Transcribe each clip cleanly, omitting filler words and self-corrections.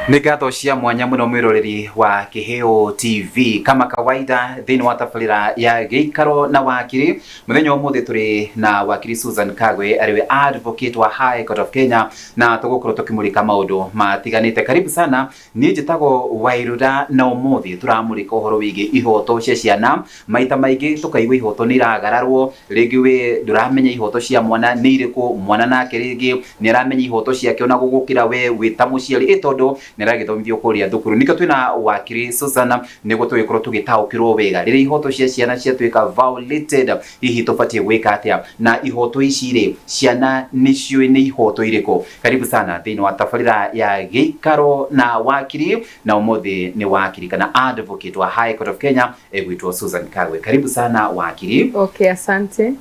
Nĩ ngatho cia mwanya mũno mwĩroreri wa Kĩheo TV. Kama kawaida, thĩinĩ wa tabarĩra ya Gĩikaro na Wakiri, mũthenya ũmũthĩ tũrĩ na Wakiri Susan Kagwe, arĩwe advocate wa High Court of Kenya, na tũgũkorwo tũkĩmũrĩka maũndũ matiganĩte. Karibu sana. Niĩ njĩtagwo Wairura, na ũmũthĩ tũramũrĩka ũhoro wĩgiĩ ihoto cia ciana. Maita maingĩ tũkaigua ihoto nĩ iragararwo, rĩngĩ we ndũramenya ihoto cia mwana nĩ irĩkũ, mwana nake rĩngĩ nĩ aramenya ihoto ciake ona gũgũkĩra we wĩ ta mũciari, ĩ tondũ nĩ aragĩthomithio kũrĩa thukuru. Nĩkĩo twĩna Wakiri Susan, nĩguo tũgĩkorwo tũgĩtaũkĩrwo wega rĩrĩa ihoto cia ciana ciatuĩka violated, hihi tũbatiĩ gwĩka atĩa, na ihoto ici rĩ, ciana nĩciũĩ nĩ ihoto irĩkũ. Karibu sana thĩinĩ wa tabarĩra ya Gĩikaro na Wakiri, na ũmũthĩ nĩ wakiri kana advocate wa High Court of Kenya egwĩtwo Susan Kagwe. Karibu sana, wakiri. Okay, asante.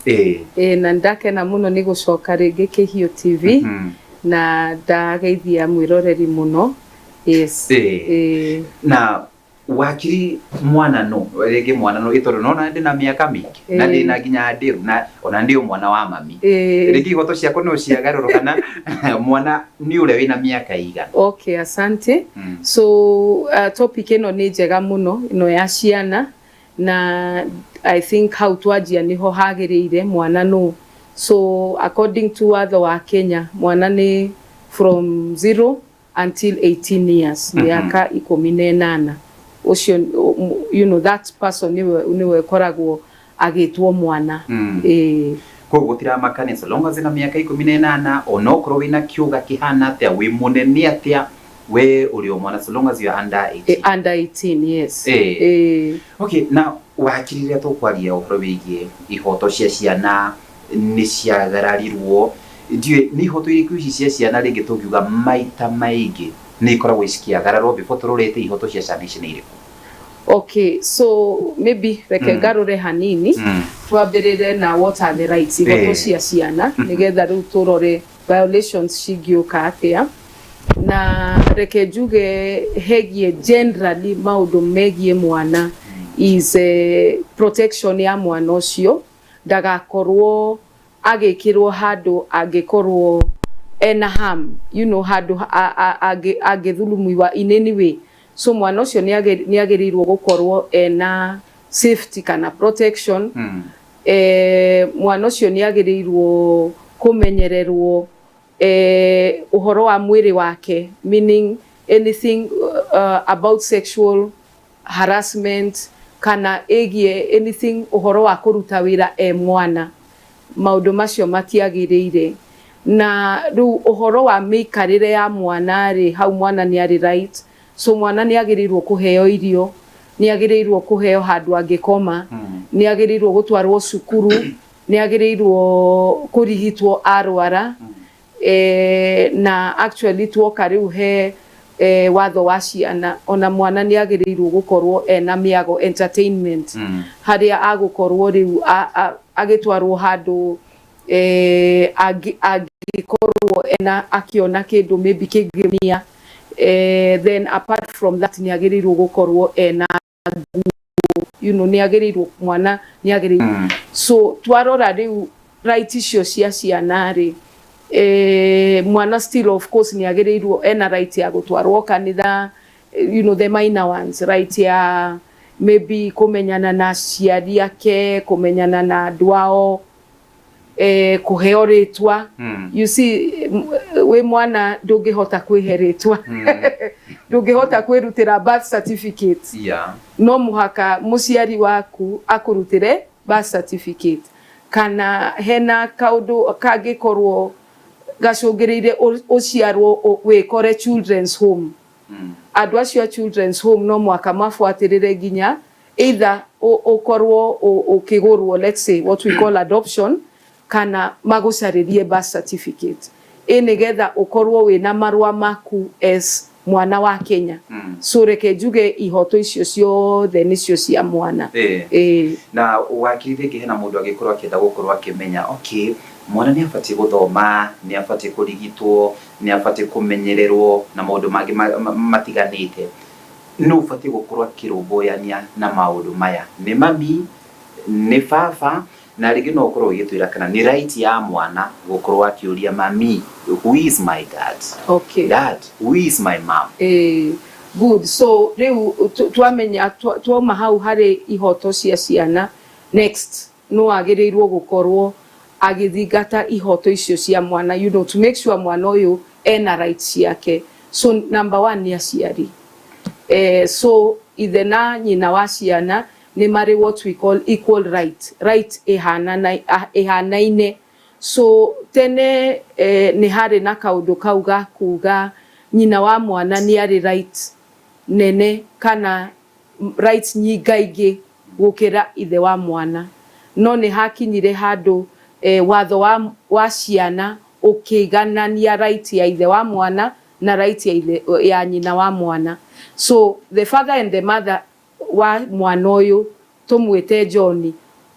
Na ndakena muno nĩ gũcoka rĩngĩ Kĩhiũ TV. Na ndageithia mwĩroreri mũno. Yes. Na wakiri, mwana no rĩngĩ mwana no ĩtondũ nona ndĩna mĩaka mĩingĩ na ndĩna nginya ndĩru na ona ndĩ mwana wa mami, rĩngĩ ihoto ciakwa no ciagarũrwo, kana mwana nĩ ũrĩa wĩna mĩaka igana? Okay, asante. So topic ĩno nĩ njega mũno, ĩno ya ciana, na I think hau twanjia nĩho hagĩrĩire. Mwana no, so according to watho wa Kenya, mwana nĩ from 0 until 18 years, mĩaka 18. Ũcio, that person nĩwe ĩkoragwo agĩtwo mwana. Koguo gũtiramakania, so long as na mĩaka 18, onokorwo wĩna kĩũga kĩhana atĩa, wĩ mũnene atĩa, we ũrĩ o mwana so long as you are under 18. Under 18, yes. Okay, na wakiri, rĩrĩa tũkwaria ũhoro wĩgiĩ ihoto cia ciana nĩ ciagararirwo, ndiũĩ nĩ ihoto irĩkũ ici cia ciana rĩngĩ tũngiuga maita maingĩ nĩ ikoragwo cikĩagararwo, before tũrorete ihoto cia ciana ici nĩ irĩkũ? Okay, so maybe reke ngarũre hanini, twambĩrĩre na what are the rights, ihoto cia ciana, nĩgetha rĩu tũrore violations cingĩũka atĩa. Na reke njuge hegie generally maũndũ megiĩ mwana is protection ya mwana ũcio, ndagakorwo agĩkĩrwo handũ angĩkorwo ena harm, handũ angĩthulumiwa in any way. So mwana ũcio nĩ agĩrĩirwo gũkorwo ena safety kana protection. Mwana ũcio nĩ agĩrĩirwo kũmenyererwo ũhoro wa mwĩrĩ wake, meaning anything about sexual harassment kana ĩgiĩ anything ũhoro wa kũruta wĩra e mwana, maũndũ macio matiagĩrĩire. Na rĩu ũhoro wa mĩikarĩre ya mwana rĩ, hau mwana nĩ arĩ right. So mwana nĩ agĩrĩirwo kũheo irio, nĩ agĩrĩirwo kũheo handũ angĩkoma, nĩ agĩrĩirwo gũtwarwo cukuru, nĩ agĩrĩirwo kũrigitwo arwara. Na actually tuoka rĩu he watho wa ciana, ona mwana nĩ agĩrĩirwo gũkorwo ena mĩago, entertainment, harĩa agũkorwo rĩu agĩtwarwo handũ angĩkorwo ena akĩona kĩndũ maybe kĩngĩmia. Then apart from that, nĩ agĩrĩirwo gũkorwo ena nguo, nĩ agĩrĩirwo, mwana nĩ agĩrĩirwo. So twarora rĩu right icio cia ciana rĩ, mwana still of course nĩ agĩrĩirwo ena right ya gũtwarwo kanitha, the minor ones, right ya maybe kũmenyana na aciari ake, kũmenyana na andũ ao, kũheo rĩtwa. You see, wĩ mwana ndũngĩhota kwĩhe rĩtwa, ndũngĩhota kwĩrutĩra birth certificate. No mũhaka mũciari waku akũrutĩre birth certificate, kana hena kaũndũ kangĩkorwo gacũngĩrĩire ũciarwo wĩkore children's home. Andũ acio a children's home no mũhaka mabuatĩrĩre nginya either ũkorwo ũkĩgũrwo, let's say what we call adoption, kana magũcarĩrie birth certificate ĩ nĩgetha ũkorwo wĩna marũa maku as mwana wa Kenya. So reke njuge ihoto icio ciothe nĩcio cia mwana. Na wakiri, rĩngĩ hena mũndũ angĩkorwo akĩenda gũkorwo akĩmenya, okay, mwana nĩ abatiĩ gũthoma, nĩ abatiĩ kũrigitwo, nĩ abatiĩ kũmenyererwo na maũndũ mangĩ matiganĩte, nũ ũbatiĩ gũkorwo akĩrũmbũyania na maũndũ maya? Nĩ mami, nĩ baba? Na rĩngĩ no ũkorwo ũgĩtwĩra kana nĩ right ya mwana gũkorwo akĩũria, "Mami, who is my dad?" "Dad, who is my mom?" Good. So rĩu twamenya twauma hau harĩ ihoto cia ciana, next no agĩrĩirwo gũkorwo agĩthingata ihoto icio cia mwana, to make sure mwana ũyũ ena rights ciake. So number one nĩ aciari. So ithe na nyina wa ciana nĩ marĩ what we call equal right, right ĩhanaine. So tene nĩ harĩ na kaũndũ kau ga kuga nyina wa mwana nĩ arĩ right nene kana rights nyingaingĩ gũkĩra ithe wa mwana, no nĩ hakinyire handũ watho wa ciana ũkĩiganania right ya ithe wa mwana na right ya ithe, ya nyina wa mwana. So the father and the mother wa mwana ũyũ, tũmwĩte John,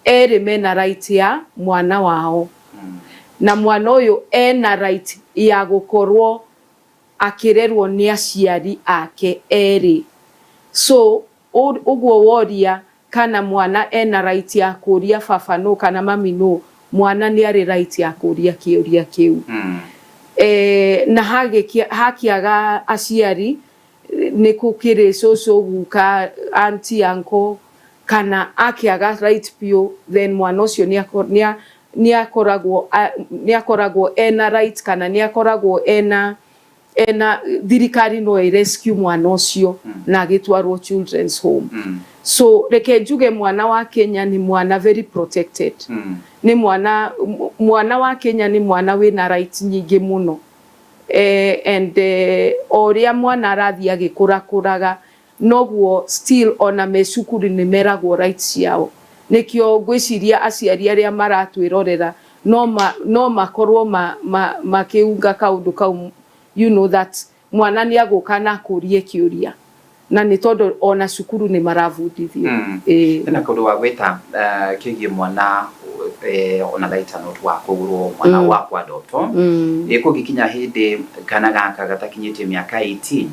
erĩ mena right ya mwana wao, na mwana ũyũ ena right ya gũkorwo akĩrerwo nĩ aciari ake erĩ. So ũguo woria kana mwana ena right ya kũria baba nũ kana mami nũ, mwana nĩ arĩ right ya kũria kĩũria kĩu. Na hakiaga aciari, nĩ gũkĩrĩ cũcũ, guka, auntie, uncle, kana akĩaga right biũ, then mwana ũcio nĩ akoragwo ena right kana nĩ akoragwo ena thirikari no ĩ rescue mwana ũcio na agĩtwarwo children's home. So reke njuge mwana wa Kenya nĩ mwana very protected. Nĩ mwana wa Kenya nĩ mwana wĩna right nyingĩ mũno, and o ũrĩa mwana arathiĩ agĩkũrakũraga, noguo still ona me cukuru nĩ meragwo rights ciao. Nĩkĩo ngwĩciria aciari arĩa maratwĩrorera no makorwo makĩunga kaũndũ kau, that mwana nĩ agũka na akũrie kĩũria, na nĩ tondũ ona cukuru nĩ marabundithio. Ĩĩ. Hena kaũndũ wa gwĩta kĩgiĩ mwana, ona lighter note, wa kũgũrwo mwana, wa kwadoptwo. Ĩ kũngĩkinya hĩndĩ kana gaka gatakinyĩtie mĩaka 18,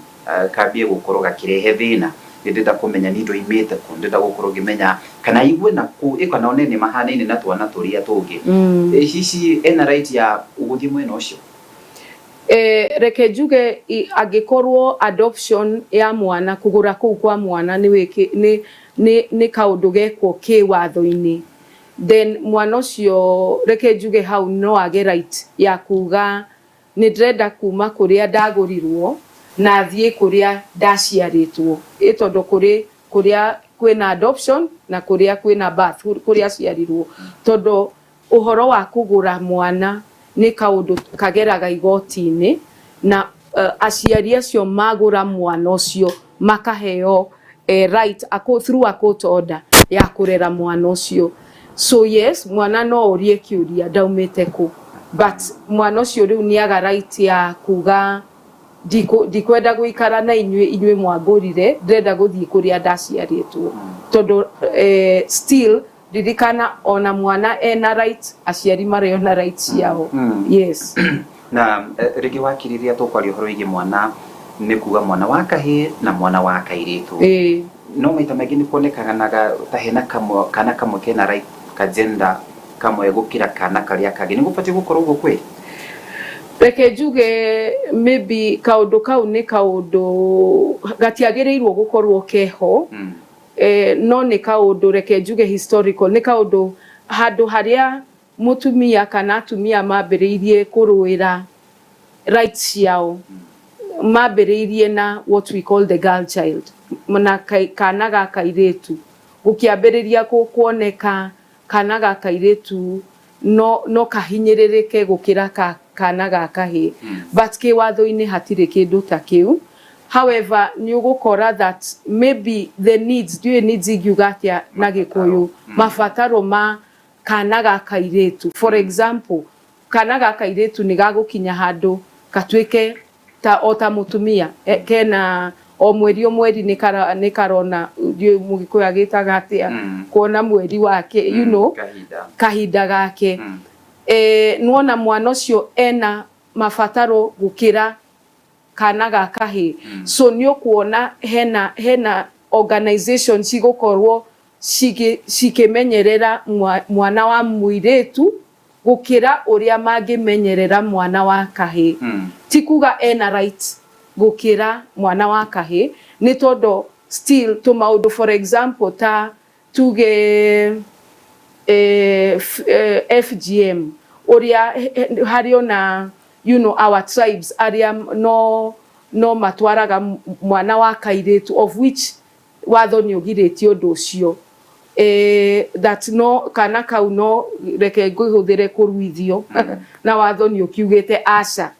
kambie gũkorwo gakĩrehe thĩna, nĩ ndĩrenda kũmenya nĩ ndoimĩte kũ, ndĩrenda gũkorwo ngĩmenya kana igue na kũ ĩ kana one nĩ mahanaine na twana tũrĩa tũngĩ. Ĩ hihi ena right ya gũthiĩ mwena ũcio? Reke njuge angĩkorwo adoption ya mwana, kũgũra kũu kwa mwana nĩ wĩkĩ nĩ kaũndũ gekwo kĩwatho-inĩ, then mwana ũcio, reke njuge hau no age right ya kuga nĩ ndĩrenda kuma kũrĩa ndagũrirwo na thiĩ kũrĩa ndaciarĩtwo, ĩ tondũ kũrĩ kũrĩa kwĩna adoption na kũrĩa kwĩna birth, kũrĩa aciarirwo, tondũ ũhoro wa kũgũra mwana nĩ kaũndũ kageraga igoti-inĩ, na aciari acio magũra mwana ũcio makaheo right through a court order ya kũrera mwana ũcio. So yes, mwana no orie kĩũria ndaumĩte kũ, but mwana ũcio rĩu nĩ aga right ya kuga ndikwenda gũikara na inyuĩ mwangũrire, ndĩrenda gũthiĩ kũrĩa ndaciarĩtwo, tondũ still ririkana ona mwana ena right, aciari marĩ ona right ciao. Yes. Na rĩngĩ wakiri, rĩrĩa tũkwaria ũhoro wĩgiĩ mwana, nĩ kuga mwana wa kahĩĩ na mwana wa kairĩtu, no maita maingĩ nĩ kuonekanaga ta hena kamwe, kana kamwe kena right ka gender kamwe gũkĩra kana karĩa kangĩ. Nĩ gũbatiĩ gũkorwo ũguo kweli? Reke njuge maybe kaũndũ kau nĩ kaũndũ gatiagĩrĩirwo gũkorwo keho. No nĩ kaũndũ, reke njuge historical, nĩ kaũndũ handũ harĩa mũtumia kana atumia mambĩrĩirie kũrũĩra rights ciao, mambĩrĩirie na what we call the girl child, na kana ga kairĩtu. Gũkĩambĩrĩria kuoneka kana ga kairĩtu no kahinyĩrĩrĩke gũkĩra kana ga kahĩĩ, but kĩwatho-inĩ hatirĩ kĩndũ ta kĩu. However, nĩ ũgũkora that maybe the needs, ndiũĩ needs ingiuga atĩa na Gĩkũyũ, mabataro ma kana ga kairĩtu. For example, kana ga kairĩtu nĩ gagũkinya handũ gatuĩke ta o ta mũtumia, kena o mweri o mweri nĩ karona, ndiũĩ Mũgĩkũyũ agĩtaga atĩa, kuona mweri wake, kahinda, kahinda gake. Nĩwona mwana ũcio ena mabataro gũkĩra kana ga kahĩĩ. So nĩ ũkuona hena organization cigũkorwo Cikĩmenyerera mwana wa mũirĩtu gũkĩra ũrĩa mangĩmenyerera mwana wa kahĩĩ. Ti kuga ena right gũkĩra mwana wa kahĩĩ, nĩ tondũ still tũmaũndũ, for example, ta tuge FGM, ũrĩa harĩ ona our tribes arĩa no matwaraga mwana wa kairĩtu, of which watho nĩ ũgirĩtie ũndũ ũcio, that no kana kau no reke ngũhũthĩre kũruithio, na watho nĩ ũkiugĩte aca.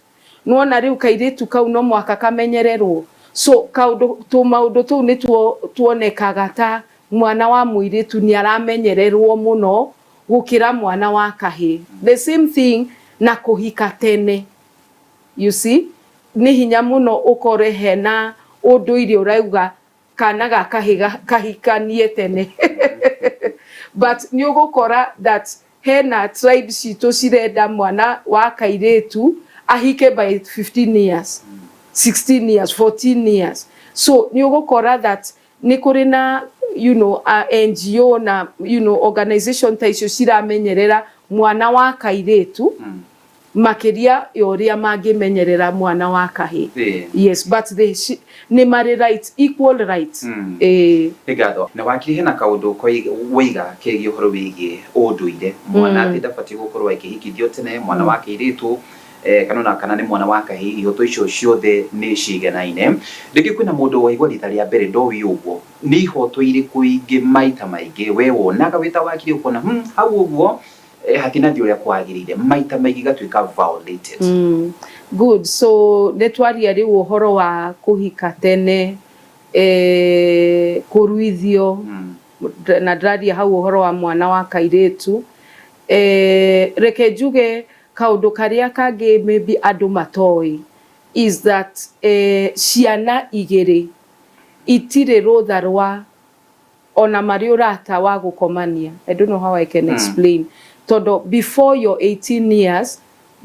Nĩwona rĩu kairĩtu kau no mũhaka kamenyererwo. So kaũndũ tũmaũndũ tũu nĩtuo tuonekaga ta mwana wa mũirĩtu nĩ aramenyererwo mũno gũkĩra mwana wa kahĩĩ. The same thing na kũhika tene. You see, nĩ hinya mũno ũkore hena ũndũire ũrauga kana ga kahĩĩ kahikanie tene, but nĩ ũgũkora that hena tribe citũ cirenda mwana wa kairĩtu ahike by 15 years, 16 years, 14 years. So nĩ ũgũkora that nĩ kũrĩ na NGO na organization ta icio ciramenyerera mwana wa kairĩtu makĩria ya ũrĩa mangĩmenyerera mwana wa kahĩĩ. Yes, but they nĩ marĩ right, equal right. Nĩ ngatho. Na wakiri, hena kaũndũ waiga kegiĩ ũhoro wĩgiĩ ũndũire, mwana atĩ ndabatiĩ gũkorwo akĩhikithio tene, mwana wa kĩirĩtu kana ona kana nĩ mwana wa kahĩĩ, ihoto icio ciothe nĩ ciganaine. Rĩngĩ kwĩna mũndũ waigua rita rĩa mbere ndoĩ ũguo, nĩ ihoto irĩkũ ingĩ maita maingĩ we wonaga wĩ ta wakiri ũkona hau ũguo hatinathiĩ ũrĩa kwagĩrĩire, maita maingĩ gatuĩka violated? Good. So nĩ twaria rĩu ũhoro wa kũhika tene, kũruithio, na ndĩraria hau ũhoro wa mwana wa kairĩtu. Reke njuge kaũndũ karĩa kangĩ maybe andũ matoĩ is that ciana igĩrĩ itirĩ rũtha rwa ona marĩ ũrata wa gũkomania. I don't know how I can explain, tondũ before your 18 years,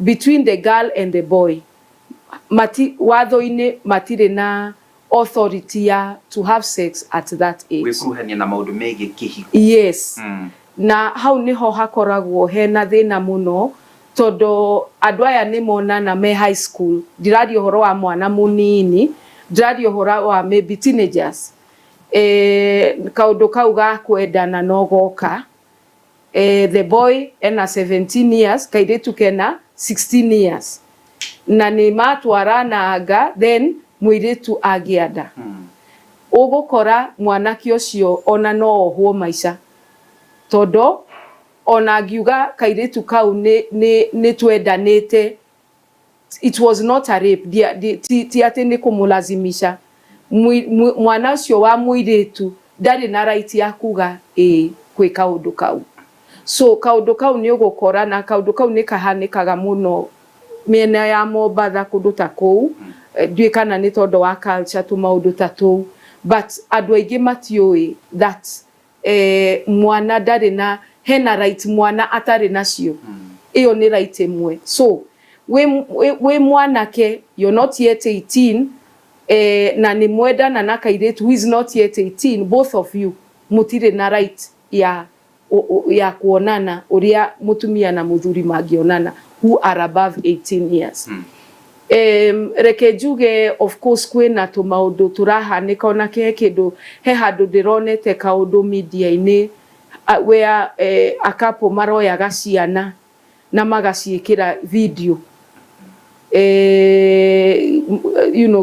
between the girl and the boy, mati watho-inĩ matirĩ na authority ya to have sex at that age. Gwĩkuruhania na maũndũ megiĩ kĩhiko. Yes. Na hau niho hakoragwo hena thĩna mũno, tondũ andũ aya nĩ monana me high school. Ndiraria ũhoro wa mwana mũnini, ndiraria ũhoro wa maybe teenagers. Kaũndũ kau ga kwendana no goka, the boy ena 17 years, kairĩtu kena 16 years, na nĩ matwaranaga, then mũirĩtu agĩa nda. Ũgũkora mwanake ũcio ona no ohwo maica, tondũ ona angiuga kairĩtu kau nĩ twendanĩte, it was not a rape. Ti atĩ nĩ kũmũlazimisha. Mwana ũcio wa mũirĩtu ndarĩ na right ya kuga ĩĩ kwĩ kaũndũ kau. So kaũndũ kau nĩ ũgũkora, na kaũndũ kau nĩ kahanĩkaga mũno mĩena ya Mombatha, kũndũ ta kũu. Ndiũĩ kana nĩ tondũ wa culture, tũmaũndũ ta tũu, but andũ aingĩ matiũĩ that mwana ndarĩ na, hena right mwana atarĩ nacio. Ĩyo nĩ right ĩmwe. So wĩ mwanake, you're not yet 18, na nĩ mwendana na kairĩtu who is not yet 18, both of you mũtirĩ na right ya kuonana ũrĩa mũtumia na mũthuri mangĩonana who are above 18 years. Reke njuge, of course kwĩna tũmaũndũ tũrahanĩka, ona he kĩndũ, he handũ ndĩronete kaũndũ media-inĩ where a couple maroyaga ciana na magaciĩkĩra video,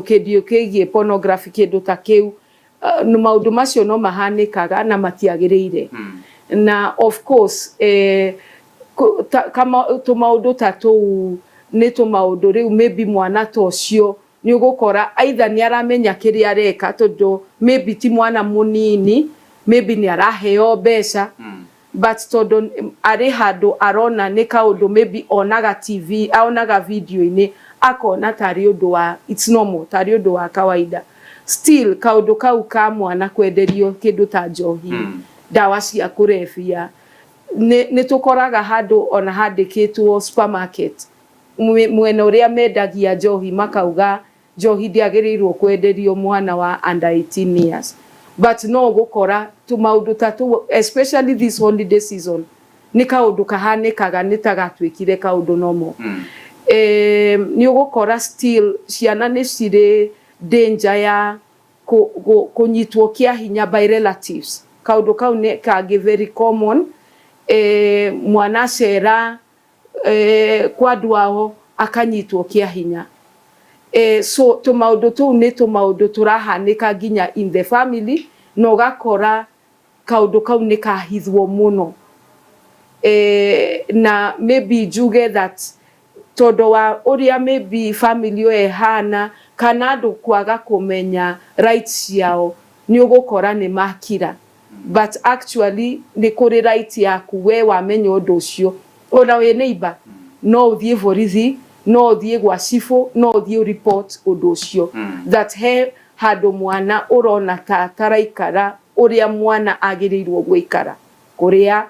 kĩndũ kĩgiĩ pornography, kĩndũ ta kĩu. Maũndũ macio no mahanĩkaga na matiagĩrĩire. Na of course kama tũmaũndũ ta tũu nĩ tũmaũndũ rĩu maybe mwana ta ũcio nĩ ũgũkora either nĩ aramenya kĩrĩa areka, tondũ maybe ti mwana mũnini, maybe nĩ araheo mbeca, but tondũ arĩ handũ arona nĩ kaũndũ maybe onaga TV, onaga video-inĩ, akona tarĩ ũndũ wa, it's normal, tarĩ ũndũ wa kawaida. Still kaũndũ kau ka mwana kwenderio kĩndũ ta njohi, ndawa cia kũrebia, nĩ tũkoraga handũ ona handĩkĩtwo supermarket mwena ũrĩa mendagia njohi, makauga njohi ndĩagĩrĩirwo kwenderio mwana wa under 18 years. But no ũgũkora tũmaũndũ ta tũu, especially this holiday season, nĩ kaũndũ kahanĩkaga, nĩ ta gatuĩkire kaũndũ normal. Nĩ ũgũkora still ciana nĩ cirĩ danger ya kũnyitwo kĩa hinya by relatives. Kaũndũ kau nĩ kangĩ very common. Mwana acera kwa andũ ao akanyitwo kĩa hinya. So tũmaũndũ tũu nĩ tũmaũndũ tũrahanĩka nginya in the family, na ũgakora kaũndũ kau nĩ kahithwo mũno. Na maybe njuge that tondũ wa ũrĩa maybe family ĩyo ĩhana, kana andũ kwaga kũmenya rights ciao, nĩ ũgũkora nĩ makira. But actually nĩ kũrĩ right yaku we wamenya ũndũ ũcio, ona wĩ neighbor, no ũthiĩ borithi, no ũthiĩ gwa cibũ, no ũthiĩ report ũndũ ũcio, that he handũ mwana ũrona ta ataraikara ũrĩa mwana agĩrĩirwo gũikara, kũrĩa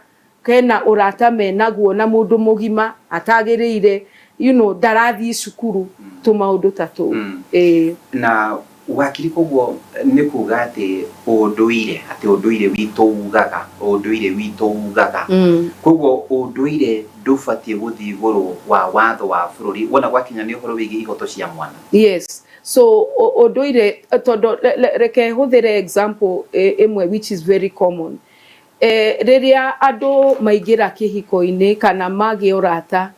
kena ũrata menaguo na mũndũ mũgima atagĩrĩire, ndarathiĩ cukuru, tũmaũndũ ta tũu. Ĩĩ. Na wakiri, koguo nĩ kuga atĩ ũndũire, atĩ ũndũire witũ ugaga, ũndũire witũ ugaga, koguo ũndũire ndũbatiĩ gũthiĩ igũrũ wa watho wa bũrũri wona gwakinya nĩ ũhoro wĩgiĩ ihoto cia mwana? Yes, so ũndũire, tondũ reke hũthĩre example ĩmwe which is very common. Rĩrĩa andũ maingĩra kĩhiko-inĩ kana magĩa ũrata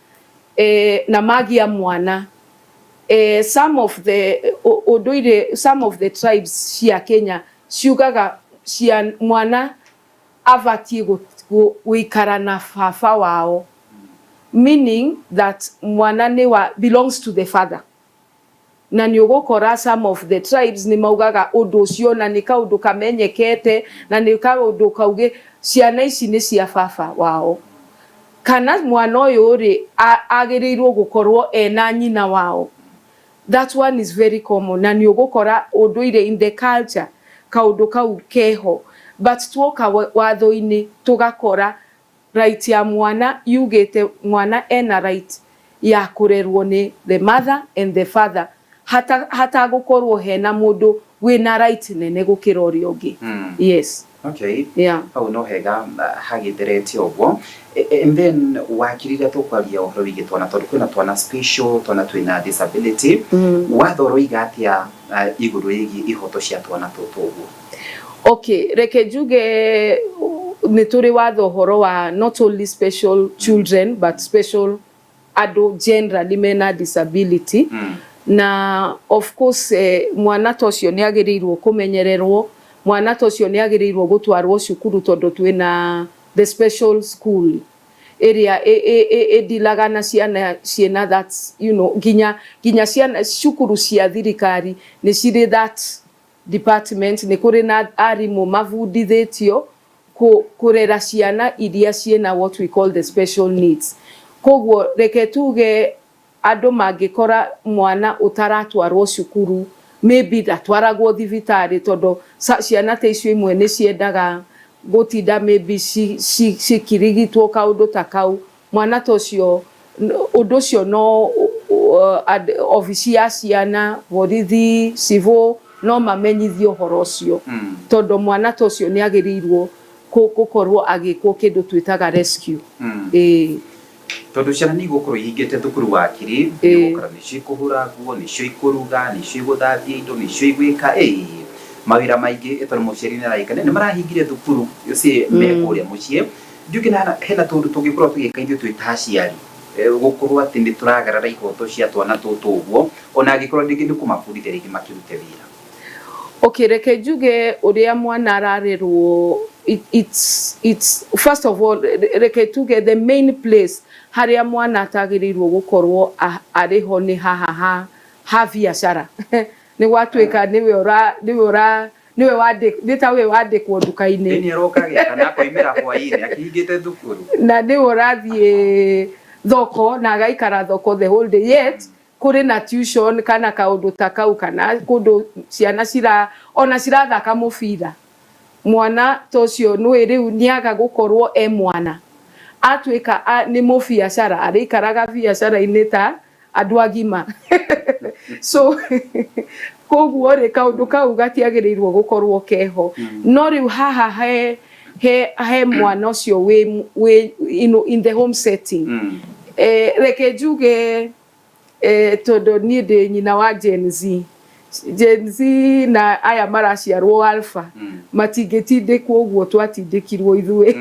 na magĩa mwana, some of the ũndũire, some of the tribes cia Kenya ciugaga cia mwana abatiĩ gũikara na baba wao, meaning that mwana nĩ wa belongs to the father. Na nĩ ũgũkora some of the tribes nĩ maugaga ũndũ ũcio, na nĩ kaũndũ kamenyekete, na nĩ kaũndũ kauge ciana ici nĩ cia baba wao, kana mwana ũyũ rĩ agĩrĩirwo gũkorwo ena nyina wao. That one is very common, na nĩ ũgũkora ũndũire, in the culture, kaũndũ kau keho. But tuoka watho-inĩ, tũgakora right ya mwana yugĩte mwana ena right ya kũrerwo nĩ the mother and the father, hata hatagũkorwo hena mũndũ wĩna right nene gũkĩra ũrĩa ũngĩ. Yes. Okay. Yeah. Hau no hega hagĩtherete ũguo. And then wakirire tũkwaria ũhoro wĩgiĩ twana, tondũ kwĩna twana special, twana twĩna disability. Watho ũroiga atĩa igũrũ rĩgiĩ ihoto cia twana tũtũ ũguo? Okay, reke njuge nĩ tũrĩ watho ũhoro wa not only special children but special andũ generally mena disability. Na of course mwana ta ũcio nĩ agĩrĩirwo kũmenyererwo, mwana ta ũcio nĩ agĩrĩirwo gũtwarwo cukuru, tondũ twĩna the special school ĩrĩa ĩdilaga na ciana ciĩna that, nginya ciana cukuru cia thirikari nĩ cirĩ that department. Nĩ kũrĩ na arimũ mabundithĩtio kũrera ciana iria ciĩna what we call the special needs. Koguo reke tuge andũ mangĩkora mwana ũtaratwarwo cukuru, maybe ndatwaragwo thibitarĩ, tondũ ciana ta icio imwe nĩ ciendaga gũtinda maybe cikirigitwo, kaũndũ ta kau, mwana ta ũcio, ũndũ ũcio no obici ya ciana, borithi, civil no mamenyithio ũhoro ũcio, tondũ mwana ta ũcio nĩ agĩrĩirwo gũkorwo agĩkwo kĩndũ twĩtaga rescue. Ĩĩ. Tondũ ciana nĩ igũkorwo ihingĩte thukuru, wakiri, nĩ ũgũkora nĩcio ikũhũra nguo, nĩcio ikũruga, nĩcio igũthambia indo, nĩcio igwĩka mawĩra maingĩ, tondũ mũciari nĩ araika nĩ marahingire thukuru ũcio me kũrĩa mũciĩ. Ndiũĩ kana hena tũndũ tũngĩkorwo tũgĩka ithuĩ twĩ ta aciari gũkorwo atĩ nĩ tũragarara ihoto cia twana tũtũ ũguo, ona angĩkorwo rĩngĩ nĩ kũmabundithia rĩngĩ makĩrute wĩra. Okay, reke njuge ũrĩa mwana ararerwo, it's first of all, reke tuge the main place harĩa mwana atagĩrĩirwo gũkorwo arĩ ho nĩ haha ha biacara. Nĩ gwatuĩka nĩwe ũra nĩwe ũra nĩwe wandĩ nĩ ta we wandĩkwo nduka-inĩ. Ĩni aroka kana akoimĩra hwaĩ-inĩ akĩhingĩte thukuru. Na nĩwe ũrathiĩ thoko na agaikara thoko the whole day, yet kũrĩ na tuition kana kaũndũ ta kau, kana kũndũ ciana cira ona cirathaka mũbira. Mwana ta ũcio nĩwe rĩu nĩaga gũkorwo e mwana, atuĩka nĩ mũbiacara, arĩikaraga biacara-inĩ ta andũ agima. So Koguo rĩ, kaũndũ kau gatiagĩrĩirwo gũkorwo keho. No rĩu haha he mwana ũcio wĩ in the home setting, reke njuge, tondũ niĩ ndĩ nyina wa Gen Z, Gen Z na aya maraciarwo alpha, matingĩtindĩkwo ũguo twatindĩkirwo ithuĩ.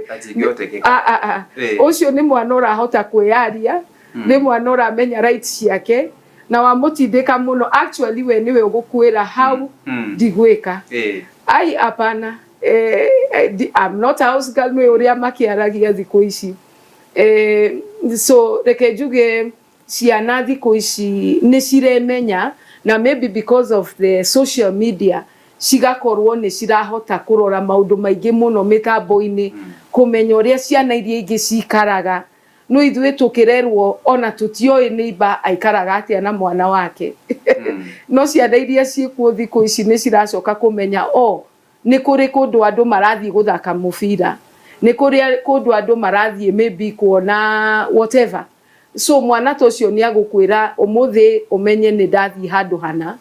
Atingĩhotekeka. Ah, ah, ah. Ũcio nĩ mwana ũrahota kwĩyaria, nĩ mwana ũramenya rights ciake, na wamũtindĩka mũno, actually we nĩwe ũgũkwĩra hau, "Ndigwĩka." "Ai, hapana, I'm not a house girl." Nĩ ũrĩa makĩaragia thikũ ici. So reke njuge ciana thikũ ici nĩ ciremenya, na maybe because of the social media cigakorwo nĩ cirahota kũrora maũndũ maingĩ mũno mĩtambo-inĩ, kũmenya ũrĩa ciana iria ingĩ cikaraga. No ithuĩ tũkĩrerwo ona tũtioĩ neighbor aikaraga atĩa na mwana wake. No ciana iria ciĩkuo thikũ ici nĩ ciracoka kũmenya o nĩ kũrĩ kũndũ andũ marathiĩ gũthaka mũbira, nĩ kũrĩ kũndũ andũ marathiĩ maybe kuona whatever. So mwana ta ũcio nĩ agũkwĩra, "Ũmũthĩ ũmenye nĩ ndathiĩ handũ hana,"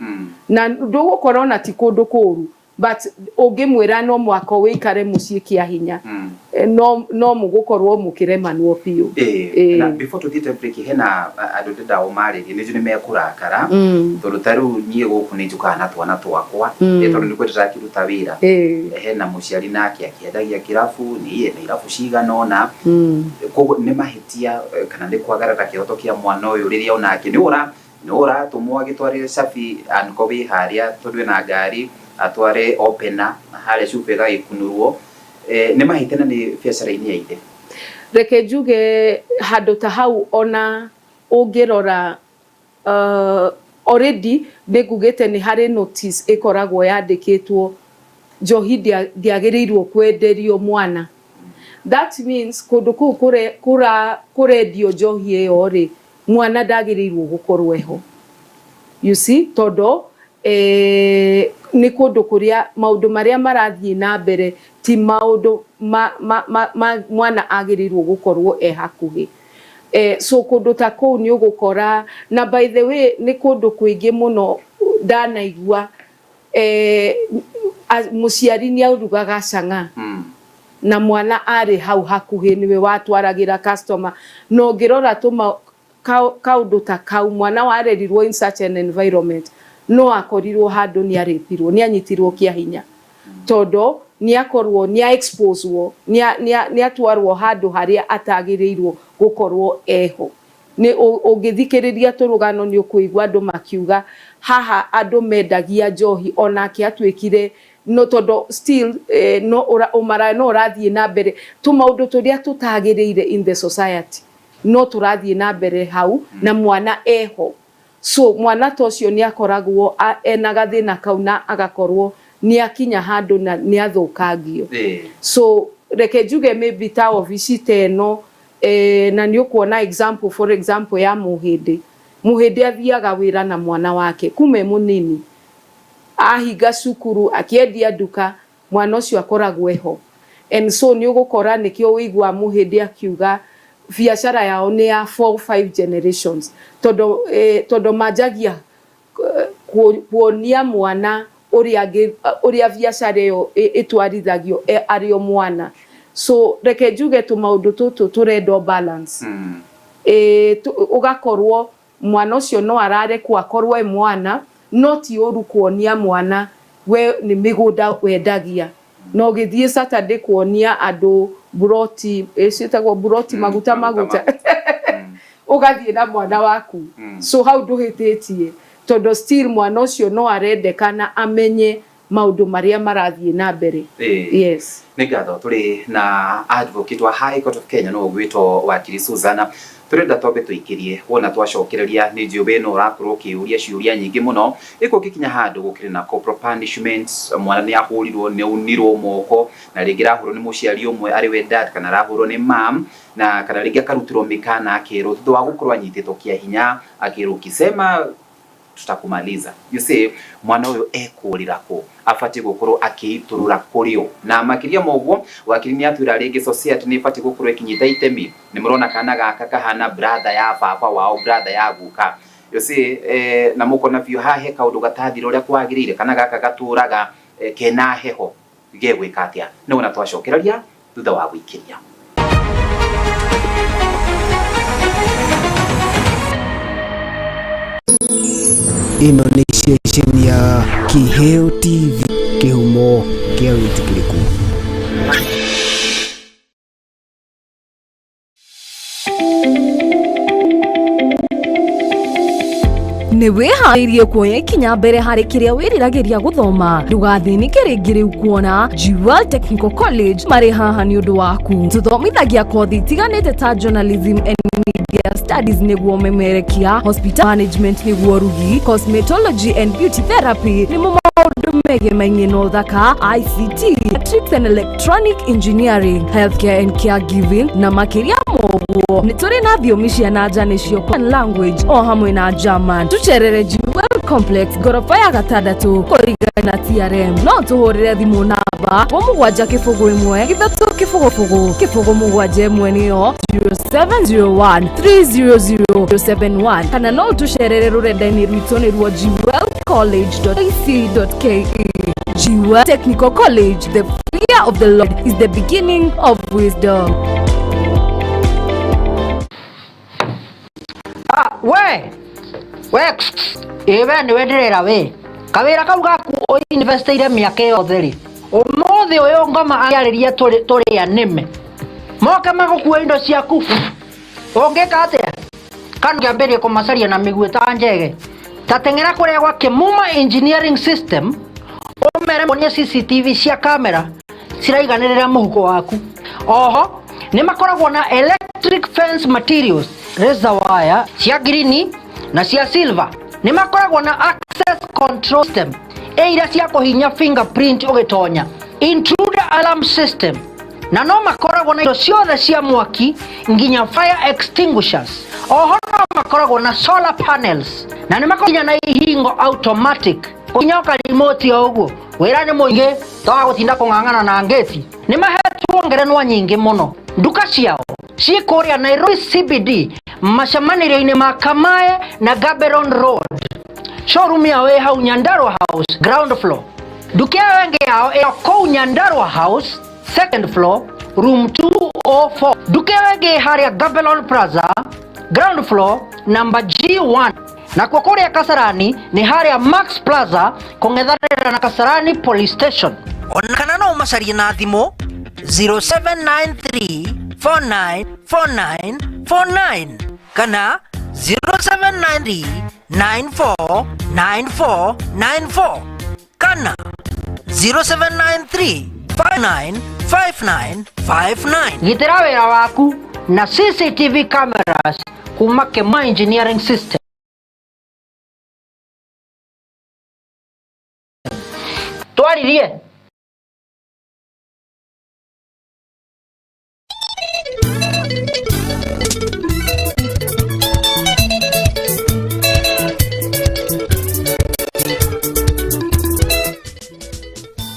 na ndũgũkora ona ti kũndũ kũru, but ũngĩmwĩra no mwaka wĩikare mũciĩ kĩa hinya, no mũgũkorwo mũkĩremanwo biũ. Na before tuthiĩte break, hena andũ ndĩrenda ũmarĩrie, nĩ njũĩ nĩ mekũrakara, tondũ ta rĩu niĩ gũkũ nĩ njũkaga na twana twakwa, tondũ nĩkuo ndĩrakĩruta wĩra. Hena mũciari nake akĩendagia kĩrabu, nĩ ena irabu cigana ũna. Koguo nĩ mahĩtia, kana nĩ kwagarara kĩhoto kĩa mwana ũyũ rĩrĩa onake nĩ ũratũmwo agĩtwarĩre cabi anko wĩ harĩa, tondũ ena ngari, atware opener harĩa cuba ĩgagĩkunũrwo? Nĩ mahĩtia na nĩ biacara-inĩ ya ithe? Reke njuge handũ ta hau, ona ũngĩrora, already nĩ ngugĩte nĩ harĩ notice ĩkoragwo yandĩkĩtwo njohi ndĩagĩrĩirwo kwenderio mwana. That means kũndũ kũu kũrendio njohi ĩyo rĩ, mwana ndagĩrĩirwo gũkorwo eho, you see, tondũ nĩ kũndũ kũrĩa maũndũ marĩa marathiĩ na mbere ti maũndũ ma mwana agĩrĩirwo gũkorwo e hakuhĩ. So kũndũ ta kũu nĩ ũgũkora, na by the way nĩ kũndũ kũingĩ mũno ndanaigua mũciari nĩ arugaga cang'a na mwana arĩ hau hakuhĩ, nĩwe watwaragĩra customer. Na ũngĩrora tũma kaũndũ ta kau, mwana warerirwo in such an environment no akorirwo handũ nĩ arĩpirwo, nĩ anyitirwo kĩa hinya, tondũ nĩ akorwo nĩ exposewo, nĩ atwarwo handũ harĩa atagĩrĩirwo gũkorwo eho. Nĩ ũngĩthikĩrĩria tũrũgano nĩ ũkũigua andũ makiuga haha andũ mendagia njohi onake atuĩkire no, tondũ still no ũmara no ũrathiĩ na mbere, tũmaũndũ tũrĩa tũtagĩrĩire in the society no tũrathiĩ na mbere hau na mwana eho. So mwana ta ũcio nĩ akoragwo ena gathĩna kau na agakorwo nĩ akinya handũ na nĩ athũkangio. So reke njuge maybe ta obici ta ĩno, na nĩ ũkuona example, for example ya Mũhĩndĩ. Mũhĩndĩ athiaga wĩra na mwana wake kuma e mũnini, ahinga cukuru, akĩendia nduka, mwana ũcio akoragwo eho. And so nĩ ũgũkora nĩkĩo ũigua Mũhĩndĩ akiuga biacara yao nĩ ya 4, 5 generations, tondũ manjagia kuonia mwana ũrĩa biacara ĩyo ĩtwarithagio arĩ o mwana. So reke njuge tũmaũndũ tũtũ tũrendwo balance. Ũgakorwo mwana ũcio no ararekwo akorwo e mwana, no ti ũru kuonia mwana we nĩ mĩgũnda wendagia, na ũgĩthiĩ Saturday kuonia andũ buroti, ciĩtagwo buroti, maguta, maguta, ũgathiĩ na mwana waku. So hau ndũhĩtĩtie, tondũ still mwana ũcio no arendekana amenye maũndũ marĩa marathiĩ na mbere. Yes. Nĩ ngatho. Tũrĩ na advocate wa High Court of Kenya, no ũgwĩtwo wakiri Susanna. Tũrenda twambe tũikĩrie wona twacokereria, nĩ njũĩ we no ũrakorwo ũkĩũria ciũria nyingĩ mũno. Ĩko ũgĩkinya handũ gũkĩrĩ na corporal punishment, mwana nĩ ahũrirwo, nĩ aunirwo moko, na rĩngĩ arahũrwo nĩ mũciari ũmwe arĩ we dad, kana arahũrwo nĩ mam, na kana rĩngĩ akarutĩrwo mĩkana, akerwo thutha wa gũkorwo anyitĩtwo kĩa hinya, akerwo, "Ukisema tutakumaliza." You see, mwana ũyũ ekũrĩra kũ? Abatiĩ gũkorwo akĩitũrũra kũrĩ ũ? Na makĩria ma ũguo, wakiri nĩ atwĩra rĩngĩ society nĩ ĩbatiĩ gũkorwo ĩkinyita itemi. Nĩ mũrona kana gaka kahana brother ya baba wao, brother ya guka. You see, na mukona biũ hahe kaundu gatathira uria kwagirire kana gaka gaturaga kena heho gegwika atia nĩ wona twacokereria thutha wa gwikiria. Ĩno nĩ ceceni ya Kiheo TV, kĩhumo kĩa wĩtĩkĩrĩku. Nĩ wĩharĩirie kuoya ikinya mbere harĩ kĩrĩa wĩriragĩria gũthoma. Ndũgathĩnĩke rĩngĩ rĩu kuona Jewel Technical College marĩ haha nĩ ũndũ waku. Tũthomithagia kothi itiganĩte ta journalism and media studies nĩguo memerekia, hospital management nĩguo rugi, cosmetology and beauty therapy nĩmo maũndũ megemainie na ũthaka, ICT, electrics and electronic engineering, healthcare and caregiving na makĩria moguo. Nĩ tũrĩ na thiomi cia na nja nĩcio language o hamwe na German. Tucerere Jewel Complex ngoroba ya gatandatũ kũringana na TRM. No tũhũrĩre thimũ namba 7 0 1 3 0 0 0 7 1 nĩyo 0701 300 71 kana no tũcerere rũrenda-inĩ rwitũ nĩruo jewelcollege.ac.ke. Jewel Technical College, the fear of the Lord is the beginning of wisdom. We we ĩwe nĩwe ndĩrera we kawĩra kau gaku ũinvestĩire mĩaka yothe rĩ ũmũthĩ ũyũ ngoma arĩria tũrĩ anĩme moke magũkua indo ciaku ũngĩka atĩa kana ngĩambĩrĩrie kũmacaria na mĩguĩ ta njege ta teng'era kũrĩa gwa Kĩmuma Engineering System ũmere monie CCTV cia kamera ciraiganĩrĩra mũhuko waku. Oho nĩ makoragwo na electric fence materials, razor wire cia green na cia silver. Nĩ makoragwo na access control system ĩira cia kũhinya fingerprint ũgĩtonya, intruder alarm system, na no makoragwo na indo ciothe cia mwaki nginya fire extinguishers. Oho no makoragwo na solar panels na nĩ makoragwo na ihingo automatic kũhinya remote o ũguo. Wĩra nĩ mũingĩ toga gũtinda kũng'ang'ana na ngĩti. Nĩ mahetwo ngerenwa nyingĩ mũno. Nduka ciao ciĩ kũrĩa Nairobi CBD macemanĩrio-inĩ ma Kamae na Gaborone Road. Showroom yao ĩ hau Nyandarua House ground floor. Nduka ĩyo ĩngĩ yao ĩ kũu Nyandarua House second floor room 204. Nduka ĩyo ĩngĩ harĩa Gaborone Plaza ground floor number G1. Nakuo kũrĩa Kasarani nĩ harĩa Max Plaza kũng'ethanĩra na Kasarani Police Station. Ona kana no ũmacarie na thimũ 0793 4949 49 kana 0793 9494 94 kana 0793 5959 59. Gitĩra wĩra waku na CCTV cameras kuma Kema Engineering System. Twaririe.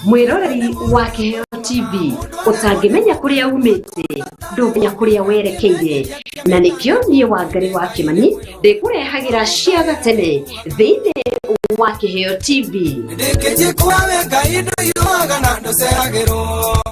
Mwiroreri wa Kiheo TV utangimenya kuria umite ndũmenya kuria werekeire na nikio nie Wangari wa Kimani ndikurehagira cia gatene thiini wa Kiheo TV.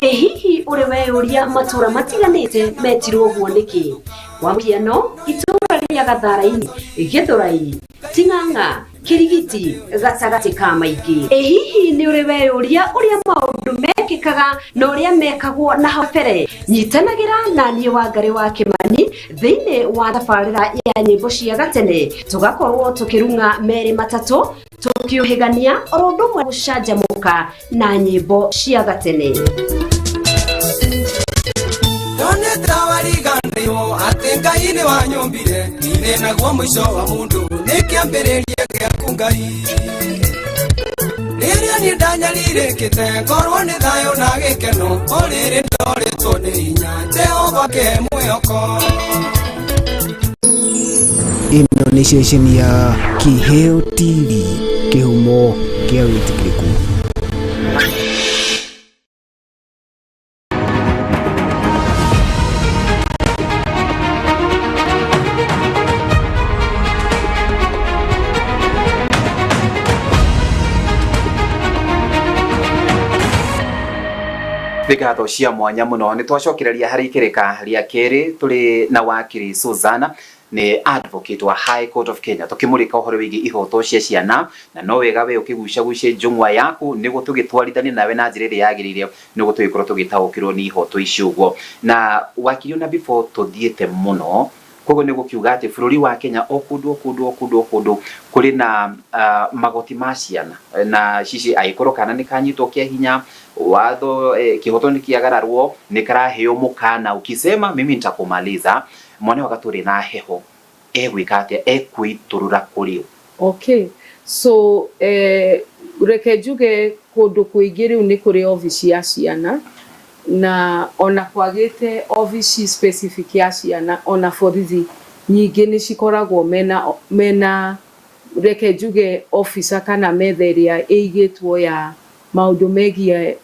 Ĩ hihi ũrĩ weyũria matũra matiganĩte metirwo ũguo nĩkĩ? Kwa mũhiano itũra rĩa Gatharaini, Gĩthũrai, Ting'ang'a, Kirigiti gatagatĩ ka maingĩ. Ĩ hihi nĩ ũrĩ weyũria ũrĩa maũndũ mekĩkaga na ũrĩa mekagwo na hau kabere? Nyitanagĩra na niĩ Wangari wa Kimani thĩinĩ wa tabarĩra ya nyĩmbo cia gatene, tũgakorwo tũkĩrung'a merĩ matatũ tũkĩũhĩgania oro ũndũ ũmwe gũcanjamũka na nyĩmbo cia gatene. Ĩno nĩ ceceni ya Kiheo TV, kĩhumo kĩa wĩtĩkĩrĩku. Nĩ ngatho cia mwanya mũno. Nĩ twacokereria harĩ ikereka rĩa kerĩ tũrĩ na wakiri Suzana, nĩ advocate wa High Court of Kenya, tukimurika uhoro wigie ihoto cia ciana. Na no wega we ukigucagucie njung'wa yaku niguo tugitwarithanie nawe na njira ĩrĩa yagĩrĩire, niguo tũgĩkorwo tũgĩtaũkĩrwo nĩ ihoto icio ũguo. Na wakiri, ona before tũthiĩte mũno, koguo nĩ gũkiuga atĩ bũrũri wa Kenya o kũndũ o kũndũ o kũndũ o kũndũ kũrĩ na magoti ma ciana, na cici angĩkorwo kana nĩ kanyitwo kĩa hinya, watho kĩhoto nĩ kĩagararwo, nĩ karaheo mũkana, ukisema mimi nitakumaliza. Mwana ũyũ agatũrĩ na heho, egwĩka atĩa? Ekwĩitũrũra kũrĩ ũ? Okay, so reke njuge kũndũ kũingĩ rĩu nĩ kũrĩ obici ya ciana, na ona kwagĩte obici specific ya ciana, ona borithi nyingĩ nĩ cikoragwo mena reke njuge officer kana metha ĩrĩa ĩigĩtwo ya maũndũ megiĩ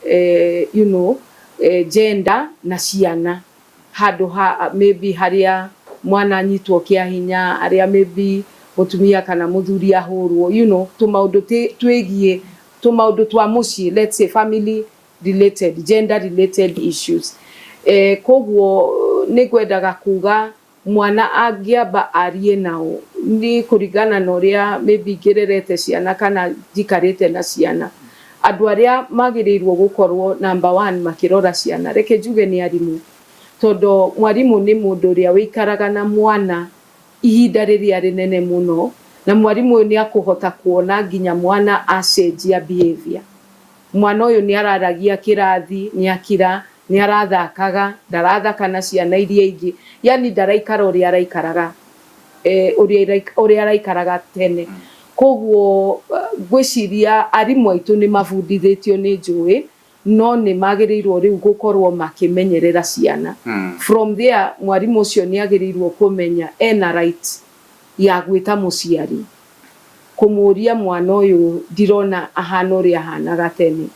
gender na ciana, handũ ha maybe harĩa mwana anyitwo kĩa hinya, harĩa maybe mũtumia kana mũthuri ahũrwo, tũmaũndũ twĩgiĩ tũmaũndũ twa mũciĩ, let's say family related, gender related issues. Koguo nĩ ngwendaga kuga mwana angĩamba arie nao, nĩ kũringana na ũrĩa maybe ngĩrerete ciana kana njikarĩte na ciana, andũ arĩa magĩrĩirwo gũkorwo number one makĩrora ciana, reke njuge nĩ arimũ, tondũ mwarimũ nĩ mũndũ ũrĩa wĩikaraga na mwana ihinda rĩrĩa rĩnene mũno, na mwarimũ ũyũ nĩ akũhota kuona nginya mwana acenjia behavior. Mwana ũyũ nĩ araragia kĩrathi, nĩ akira, nĩ arathakaga, ndarathaka na ciana iria ingĩ, yani ndaraikara ũrĩa araikaraga, ũrĩa araikaraga tene. Koguo ngwĩciria arimũ aitũ nĩ mabundithĩtio, nĩ njũĩ, no nĩ magĩrĩirwo rĩu gũkorwo makĩmenyerera ciana. From there, mwarimũ ũcio nĩ agĩrĩirwo kũmenya ena right ya gwĩta mũciari kũmũria, "Mwana ũyũ ndirona ahana ũrĩa ahanaga tene."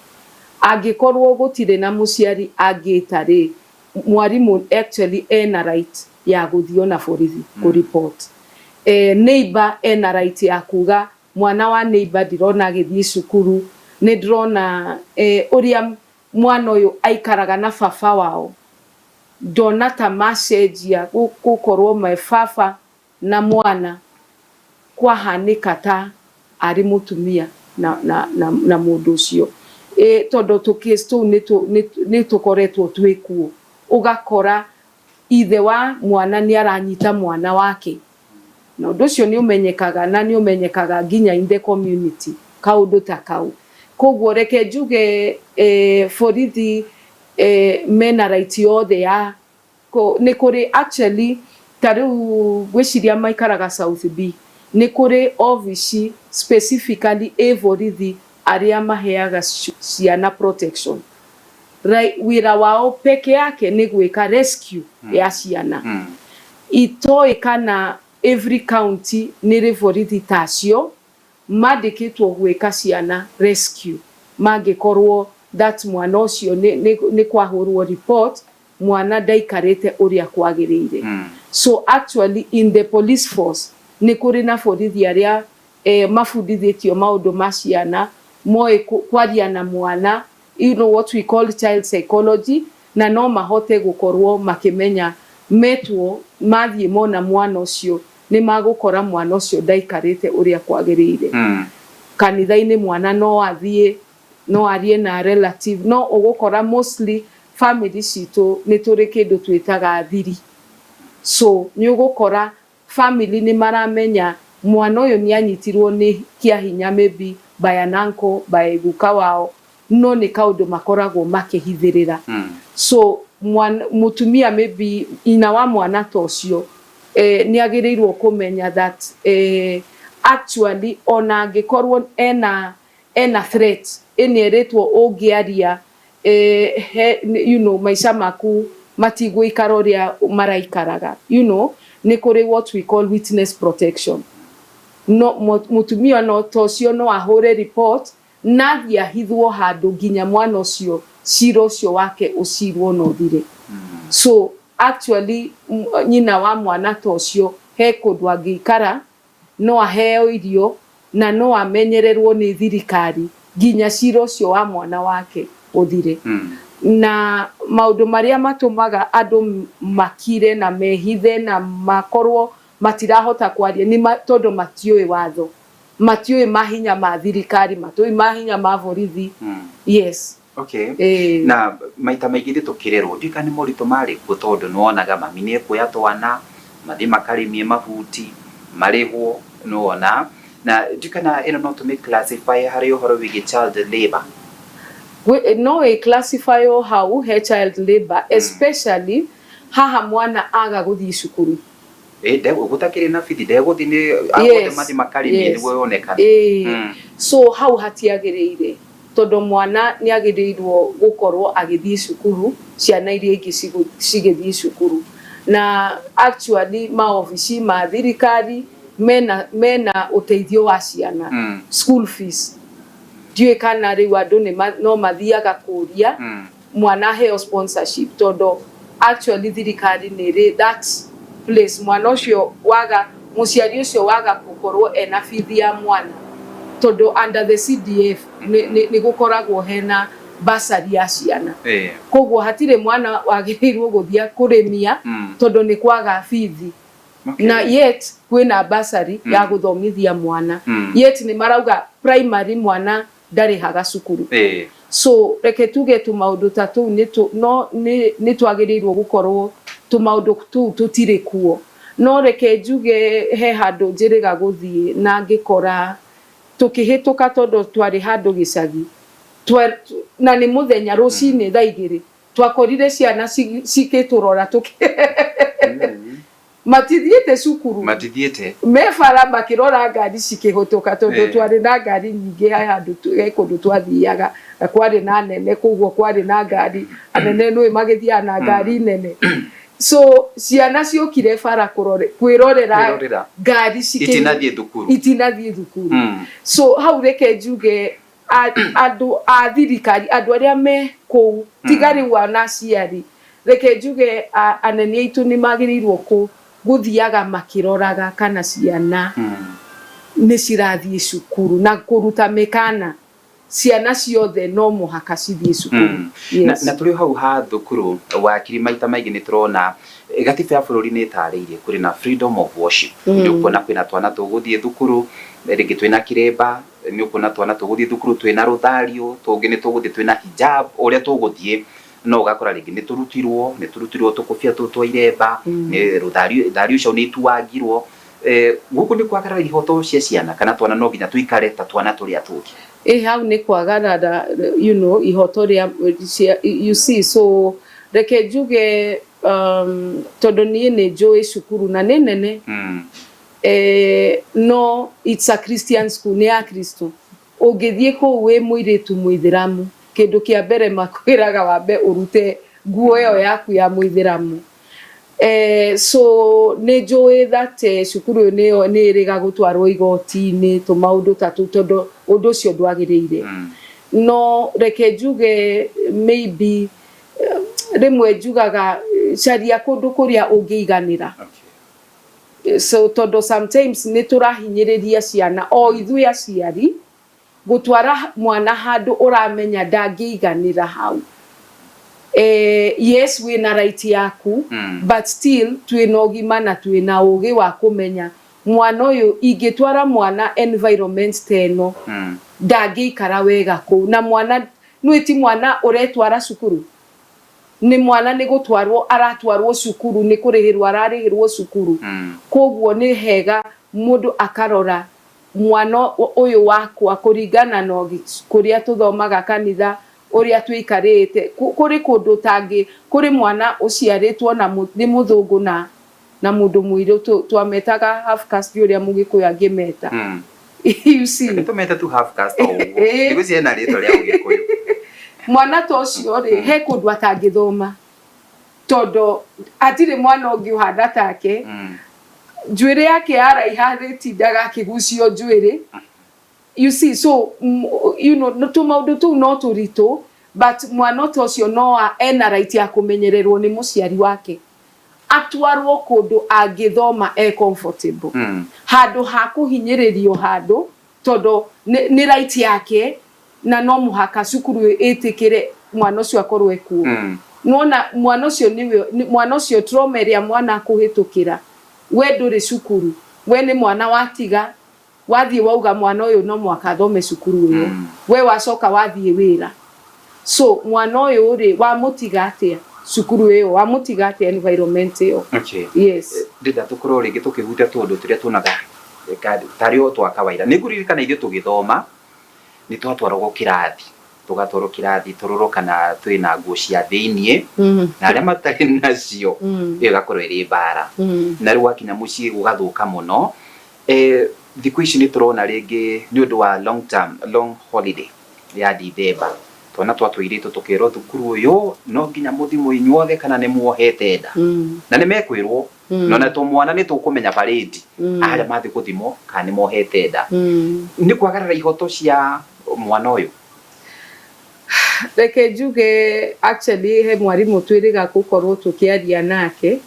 Angĩkorwo gũtirĩ na mũciari angĩta rĩ, mwarimũ actually ena right ya gũthiĩ ona borithi kũ report. Neighbor ena right ya kuga, "Mwana wa neighbor ndirona agĩthiĩ cukuru, nĩ ndĩrona ũrĩa mwana ũyũ aikaraga na baba wao, ndona ta macenjia gũkorwo me baba na mwana kwahanĩka ta arĩ mũtumia na mũndũ ũcio." Tondũ tũ case tũu nĩ tũkoretwo twĩkuo, ũgakora ithe wa mwana nĩ aranyita mwana wake, na ũndũ ũcio nĩ ũmenyekaga, na nĩ ũmenyekaga nginya in the community, kaũndũ ta kau. Koguo reke njuge borithi mena right yothe ya nĩ kũrĩ actually, ta rĩu ngwĩciria maikaraga South B, nĩ kũrĩ obici specifically ĩ borithi arĩa maheaga ciana protection. Right, wĩra wao peke yake nĩ gwĩka rescue ya ciana. Itoĩ kana every county nĩ rĩ borithi tacio mandĩkĩtwo gwĩka ciana rescue, mangĩkorwo that mwana ũcio nĩ kwahũrwo report mwana ndaikarĩte ũrĩa kwagĩrĩire. So actually in the police force nĩ kũrĩ na borithi arĩa mabundithĩtio maũndũ ma ciana, moĩ kwaria na mwana, what we call child psychology, na no mahote gũkorwo makĩmenya metwo mathiĩ mona mwana ũcio nĩ magũkora mwana ũcio ndaikarĩte ũrĩa kwagĩrĩire. Kanitha-inĩ mwana no athiĩ, no arie na relative, no ũgũkora mostly family citũ nĩ tũrĩ kĩndũ twĩtaga thiri, so nĩ ũgũkora family nĩ maramenya mwana ũyũ nĩ anyitirwo nĩ kĩa hinya, maybe by an uncle, by guka wao, no nĩ kaũndũ makoragwo makĩhithĩrĩra. So mwana, mũtumia, maybe ina wa mwana ta ũcio, nĩ agĩrĩirwo kũmenya that actually ona angĩkorwo ena threat ĩnĩ ĩrĩtwo ũngĩaria, maica maku matigũikara ũrĩa maraikaraga, nĩ kũrĩ what we call witness protection. No mũtumia no ta ũcio no ahũre report na athiĩ ahithwo handũ nginya mwana ũcio cira ũcio wake ũcirwo na ũthire. So actually nyina wa mwana ta ũcio he kũndũ angĩikara, no aheo irio na no amenyererwo nĩ thirikari nginya cira ũcio wa mwana wake ũthire. Na maũndũ marĩa matũmaga andũ makire na mehithe na makorwo matirahota kwaria nĩ tondũ matiũĩ watho, matiũĩ mahinya ma thirikari, matiũĩ mahinya ma borithi. Yes. Okay. Na maita maingĩ ithuĩ tũkĩrerwo, ndiũĩ kana nĩ moritũ marĩ kuo tondũ nĩ wonaga mami nĩ ekuoya twana, mathiĩ makarĩmie mahuti, marĩhwo, nĩ wona. Na ndiũĩ kana ĩno no tũmĩ classify harĩ ũhoro wĩgiĩ child labour. No ĩ classify o hau he child labour, especially haha mwana aga gũthiĩ cukuru. Gũtakĩrĩ na bithi ndegũthiĩ nĩ othe mathiĩ makarĩmie nĩguo yonekane. So hau hatiagĩrĩire tondũ mwana nĩ agĩrĩirwo gũkorwo agĩthiĩ cukuru ciana iria ingĩ cigĩthiĩ cukuru. Na actually maobici ma thirikari mena ũteithio wa ciana, school fees. Ndiũĩ kana rĩu andũ no mathiaga kũria mwana aheo sponsorship tondũ actually thirikari nĩ ĩrĩ that place mwana ũcio waga mũciari ũcio waga gũkorwo ena bithi ya mwana tondũ under the CDF nĩ gũkoragwo hena bursary ya ciana. Koguo hatirĩ mwana wagĩrĩirwo gũthiĩ kũrĩmia tondũ nĩ kwaga bithi. Na yet kwĩna bursary ya gũthomithia mwana. Yet nĩ marauga primary mwana ndarĩhaga cukuru. So reke tuge tũmaũndũ ta tũu no nĩ twagĩrĩirwo gũkorwo tũmaũndũ tũu tũtirĩ kuo. No reke njuge he handũ njĩrĩga gũthiĩ na ngĩkora tũkĩhĩtũka tondũ twarĩ handũ gĩcagi na nĩ mũthenya rũcinĩ thaa igĩrĩ twakorire ciana cikĩtũrora matithiĩte cukuru, matithiĩte me bara makĩrora ngari cikĩhĩtũka tondũ twarĩ na ngari nyingĩ he handũ he kũndũ twathiaga na kwarĩ na nene, koguo kwarĩ na ngari anene nĩũĩ magĩthiaga na ngari nene. So ciana ciokire bara kwĩrorera ngari itinathiĩ thukuru, itinathiĩ thukuru. So hau reke njuge andũ a thirikari, andũ arĩa me kũu tiga rĩu ana aciari, reke njuge anene aitũ nĩ magĩrĩirwo gũthiaga makĩroraga kana ciana nĩ cirathiĩ cukuru na kũruta mĩkana ciana ciothe no mũhaka cithiĩ cukuru. Yes. Na tũrĩ hau ha thukuru wakiri maita maingĩ nĩ tũrona gatiba ya bũrũri nĩ ĩtarĩirie kũrĩ na freedom of worship. Nĩ ũkuona kwĩna twana tũgũthiĩ thukuru rĩngĩ twĩna kĩremba, nĩ ũkuona twana tũgũthiĩ thukuru twĩna rũthario, tũngĩ nĩ tũgũthiĩ twĩna hijab, ũrĩa tũgũthiĩ no ũgakora rĩngĩ nĩ tũrutirwo tũkũbia tũu twa iremba, nĩ rũthario ũcio nĩ ituangirwo. Gũkũ nĩ kwagarara ihoto cia ciana kana twana no nginya tũikare ta twana tũrĩa tũngĩ? Hau nĩ kwagarara you know ihoto rĩa you see. So reke njuge tondũ niĩ nĩ njũĩ cukuru na nĩ nene, no it's a Christian school, nĩ ya Kristo. Ũngĩthiĩ kũu wĩ mũirĩtu mũithĩramu, kĩndũ kĩa mbere makwĩraga wambe ũrute nguo ĩyo yaku ya mũithĩramu. So nĩ njũĩ that cukuru ĩyo nĩ ĩrĩga gũtwarwo igoti-inĩ tũmaũndũ ta tũu tondũ ũndũ ũcio ndwagĩrĩire. No reke njuge maybe rĩmwe njugaga caria kũndũ kũrĩa ũngĩiganĩra. So tondũ sometimes nĩ tũrahinyĩrĩria ciana o ithuĩ aciari gũtwara mwana handũ ũramenya ndangĩiganĩra hau. Yes wĩna right yaku, but still twĩna ũgima na twĩna ũgĩ wa kũmenya mwana ũyũ ingĩtwara mwana environment ta ĩno ndangĩikara wega kũu. Na mwana nĩũĩ ti mwana ũretwara cukuru, nĩ mwana nĩ gũtwarwo aratwarwo cukuru, nĩ kũrĩhĩrwo ararĩhĩrwo cukuru. Koguo nĩ hega mũndũ akarora mwana ũyũ wakwa kũringana na kũrĩa tũthomaga kanitha, ũrĩa tũikarĩte, kũrĩ kũndũ tangĩ, kũrĩ mwana ũciarĩtwo na nĩ mũthũngũ na mũndũ mũirũ twametaga half caste ũrĩa mũgĩkũyũ angĩmeta. You see. Tũmete tu half caste o ũguo. Ndigwĩciria hena rĩtwa rĩa ũgĩkũyũ. Mwana ta ũcio rĩ, he kũndũ atangĩthoma tondũ hatirĩ mwana ũngĩ ũhana take. Njuĩrĩ yake yaraiha rĩtindaga akĩgucio njuĩrĩ. You see, so you know, tũmaũndũ tũu no tũritũ, but mwana ta ũcio no ena right ya kũmenyererwo nĩ mũciari wake, atwarwo kũndũ angĩthoma e comfortable, handũ ha kũhinyĩrĩrio handũ, tondũ nĩ right yake na no mũhaka cukuru ĩtĩkĩre Mwana ũcio akorwo ekuo. Nĩwona mwana ũcio nĩwe mwana ũcio, trauma ĩrĩa mwana akũhĩtũkĩra, we ndũrĩ cukuru, we nĩ mwana watiga wathiĩ, wauga mwana ũyũ no mũhaka athome cukuru ĩyo. We wacoka wathiĩ wĩra, so mwana ũyũ rĩ, wamũtiga atĩa cukuru ĩyo? Wamũtiga atĩa environment ĩyo? Yes. Ndĩrenda tũkorwo rĩngĩ tũkĩhutia tũũndũ tũrĩa tuonaga tarĩ o twa kawaida. Nĩ ngũririkana ithuĩ tũgĩthoma nĩ twatwaragwo kĩrathi, tũgatwarwo kĩrathi tũrorwo kana twĩna nguo cia thĩiniĩ, na arĩa matarĩ nacio ĩyo ĩgakorwo ĩrĩ mbara. Na rĩu wakinya mũciĩ gũgathũka mũno. Thikũ ici nĩ tũrona rĩngĩ nĩ ũndũ wa long term, long holiday ya Dithemba, twana twa tũirĩtu tũkerwo thukuru ũyũ no nginya mũthimwo inyuothe kana nĩ muohete nda. Na nĩ mekwĩrwo na ona tũmwana nĩ tũkũmenya parade arĩa mathiĩ gũthimwo kana nĩ mohete nda. Nĩ kwagarara ihoto cia mwana ũyũ? Reke njuge, actually he mwarimũ twĩrĩga gũkorwo tũkĩaria nake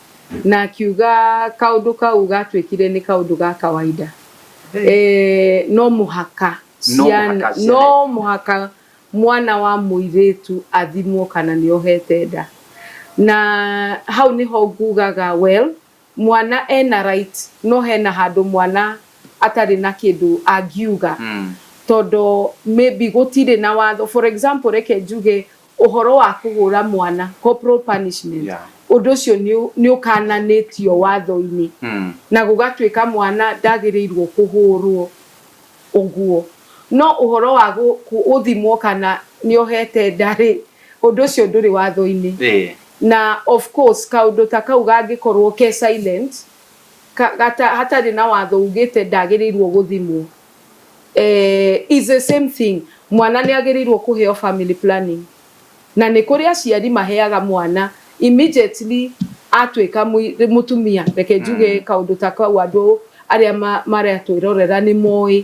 na akiuga kaũndũ kau gatuĩkire nĩ kaũndũ ga kawaida. No mũhaka No mũhaka ciana- no mũhaka mwana wa mũirĩtu athimwo kana nĩ ohete nda. Na hau nĩho ngugaga, well, mwana ena right, no hena handũ mwana atarĩ na kĩndũ angiuga, tondũ maybe gũtirĩ na watho. For example, reke njuge ũhoro wa kũhũra mwana, corporal punishment, ũndũ ũcio nĩ ũkananĩtio watho-inĩ na gũgatuĩka mwana ndagĩrĩirwo kũhũrwo ũguo. No ũhoro wa gũthimwo kana nĩ ohete nda rĩ, ũndũ ũcio ndũrĩ watho-inĩ. Na of course kaũndũ ta kau gangĩkorwo ke silent, hatarĩ na watho ugĩte ndagĩrĩirwo gũthimwo, is the same thing. Mwana nĩ agĩrĩirwo kũheo family planning, na nĩ kũrĩ aciari maheaga mwana immediately atuĩka mũtumia. Reke njuge kaũndũ ta kau, andũ arĩa maratwĩrorera nĩ moĩ,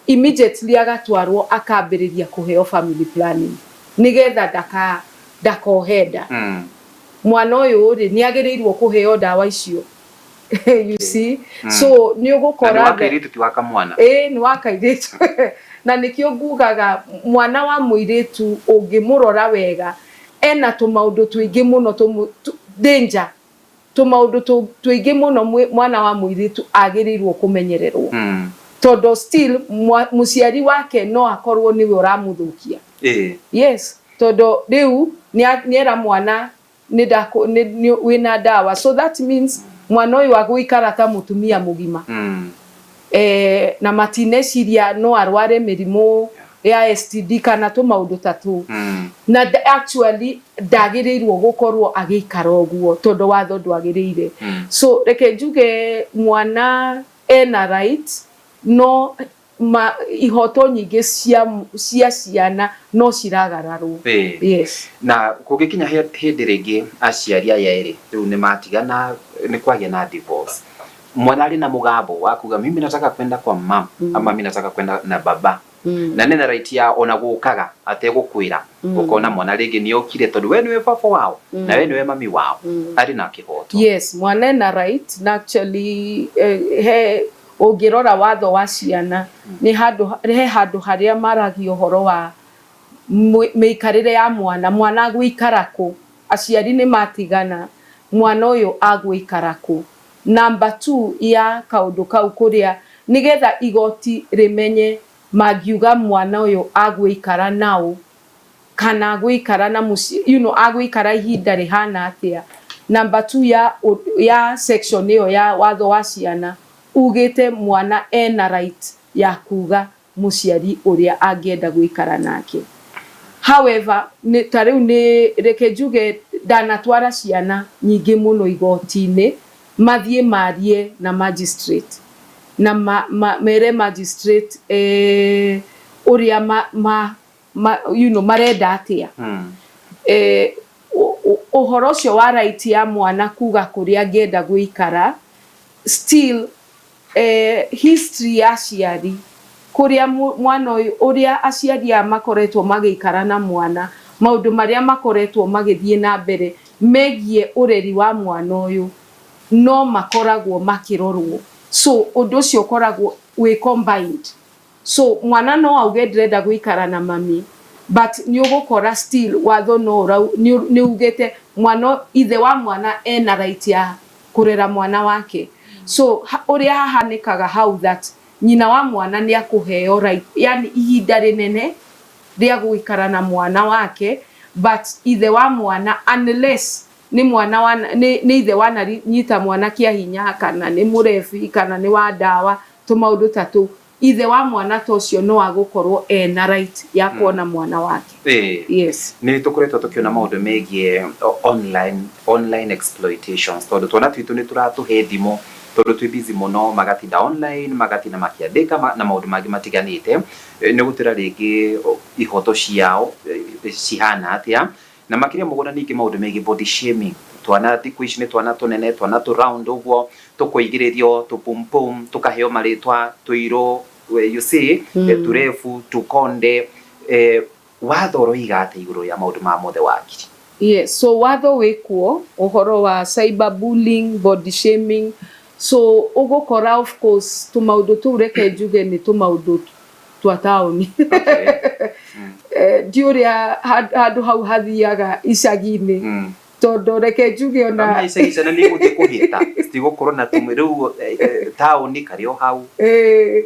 immediately agatwarwo akambĩrĩria kũheo family planning nĩgetha ndakohe nda. Mwana ũyũ rĩ, nĩ agĩrĩirwo kũheo ndawa icio, you see? So nĩ Na nĩ ũgũkora wa kairĩtu, ti wa kamwana. Ĩĩ, nĩ wa kairĩtu. Na nĩkĩo ngugaga mwana wa mũirĩtu ũngĩmũrora wega ena tũmaũndũ tũingĩ mũno danger, tũmaũndũ tũingĩ mũno mwana wa mũirĩtu agĩrĩirwo kũmenyererwo, tondũ still mũciari wake no akorwo nĩwe ũramũthũkia. Yes, tondũ rĩu nĩera mwana wĩna ndawa, so that means mwana ũyũ agũikara ta mũtumia mũgima. Na matineciria no arware mĩrimũ ya STD kana tũmaũndũ ta tũu. Na actually ndagĩrĩirwo gũkorwo agĩikara ũguo tondũ watho ndwagĩrĩire. So reke njuge mwana ena right, no ihoto nyingĩ cia ciana no ciragararwo. Yes. Na kũngĩkinya hĩndĩ rĩngĩ aciari aya erĩ rĩu nĩ matigana, nĩ kwagĩa na divorce, mwana arĩ na mũgambo wa kuga, "Mimi nataka kwenda kwa mam," ama, "Mimi nataka kwenda na baba," na nĩ na right ya ona gũkaga ategũkwĩra. Ũkona mwana rĩngĩ nĩ okire tondũ we nĩwe baba wao na we nĩwe mami wao, arĩ na kĩhoto? Yes, mwana ena right. Na actually he ũngĩrora watho wa ciana, nĩ handũ he handũ harĩa maragia ũhoro wa mĩikarĩre ya mwana. Mwana agũikara kũ aciari nĩ matigana? Mwana ũyũ agũikara kũ? Number two ya kaũndũ kau, kũrĩa nĩgetha igoti rĩmenye mangiuga mwana ũyũ agũikara nao kana agũikara na mũciĩ, agũikara ihinda rĩhana atĩa. Number two ya section ĩyo ya watho wa ciana ugĩte mwana ena right ya kuga mũciari ũrĩa angĩenda gũikara nake. However, nĩ ta rĩu nĩ reke njuge ndanatwara ciana nyingĩ mũno igoti-inĩ mathiĩ marie na magistrate na mere magistrate ũrĩa ma, marenda atĩa. Ũhoro ũcio wa right ya mwana kuga kũrĩa angĩenda gũikara, still history ya aciari, kũrĩa mwana ũyũ, ũrĩa aciari aya makoretwo magĩikara na mwana, maũndũ marĩa makoretwo magĩthiĩ na mbere megiĩ ũreri wa mwana ũyũ, no makoragwo makĩrorwo. So ũndũ ũcio ũkoragwo wĩ combined. So mwana no auge, "Ndĩrenda gũikara na mami," But nĩ ũgũkora still watho no nĩ ugĩte mwana, ithe wa mwana ena right ya kũrera mwana wake. So ũrĩa hahanĩkaga hau, that nyina wa mwana nĩ akũheo right, yani ihinda rĩnene rĩa gũikara na mwana wake, but ithe wa mwana, unless nĩ mwana wa nĩ ithe wananyita mwana kĩa hinya, kana nĩ mũrebi, kana nĩ wa ndawa, tũmaũndũ ta tũu, ithe wa mwana ta ũcio no agũkorwo ena right ya kuona mwana wake. Yes. Nĩ tũkoretwo tũkĩona maũndũ megiĩ online exploitations, tondũ twana twitũ nĩ tũratũhe thimũ tondũ twĩ busy mũno, magatinda online, magatinda makĩandĩka na maũndũ mangĩ matiganĩte. Nĩ gũtĩra rĩngĩ ihoto ciao cihana atĩa, na makĩria mũgũnda ningĩ maũndũ megiĩ body shaming. Twana thikũ ici nĩ twana tũnene, twana tũ round ũguo, tũkũigĩrĩrio tũpumpum, tũkaheo marĩtwa tũirũ, you see, turefu, tukonde. Watho ũroiga atĩa igũrũ rĩa maũndũ ma mothe, wakiri? Yes, so watho wĩkuo ũhoro wa cyberbullying, body shaming. So ũgũkora, of course, tũmaũndũ tũu, reke njuge nĩ tũmaũndũ twa taũni. Ndi ũrĩa handũ hau hathiaga icagi-inĩ, tondũ reke njuge ona icagi ciana nĩ igũthiĩ kũhĩta, citigũkorwo na tũmwe rĩu taũni karĩ o hau,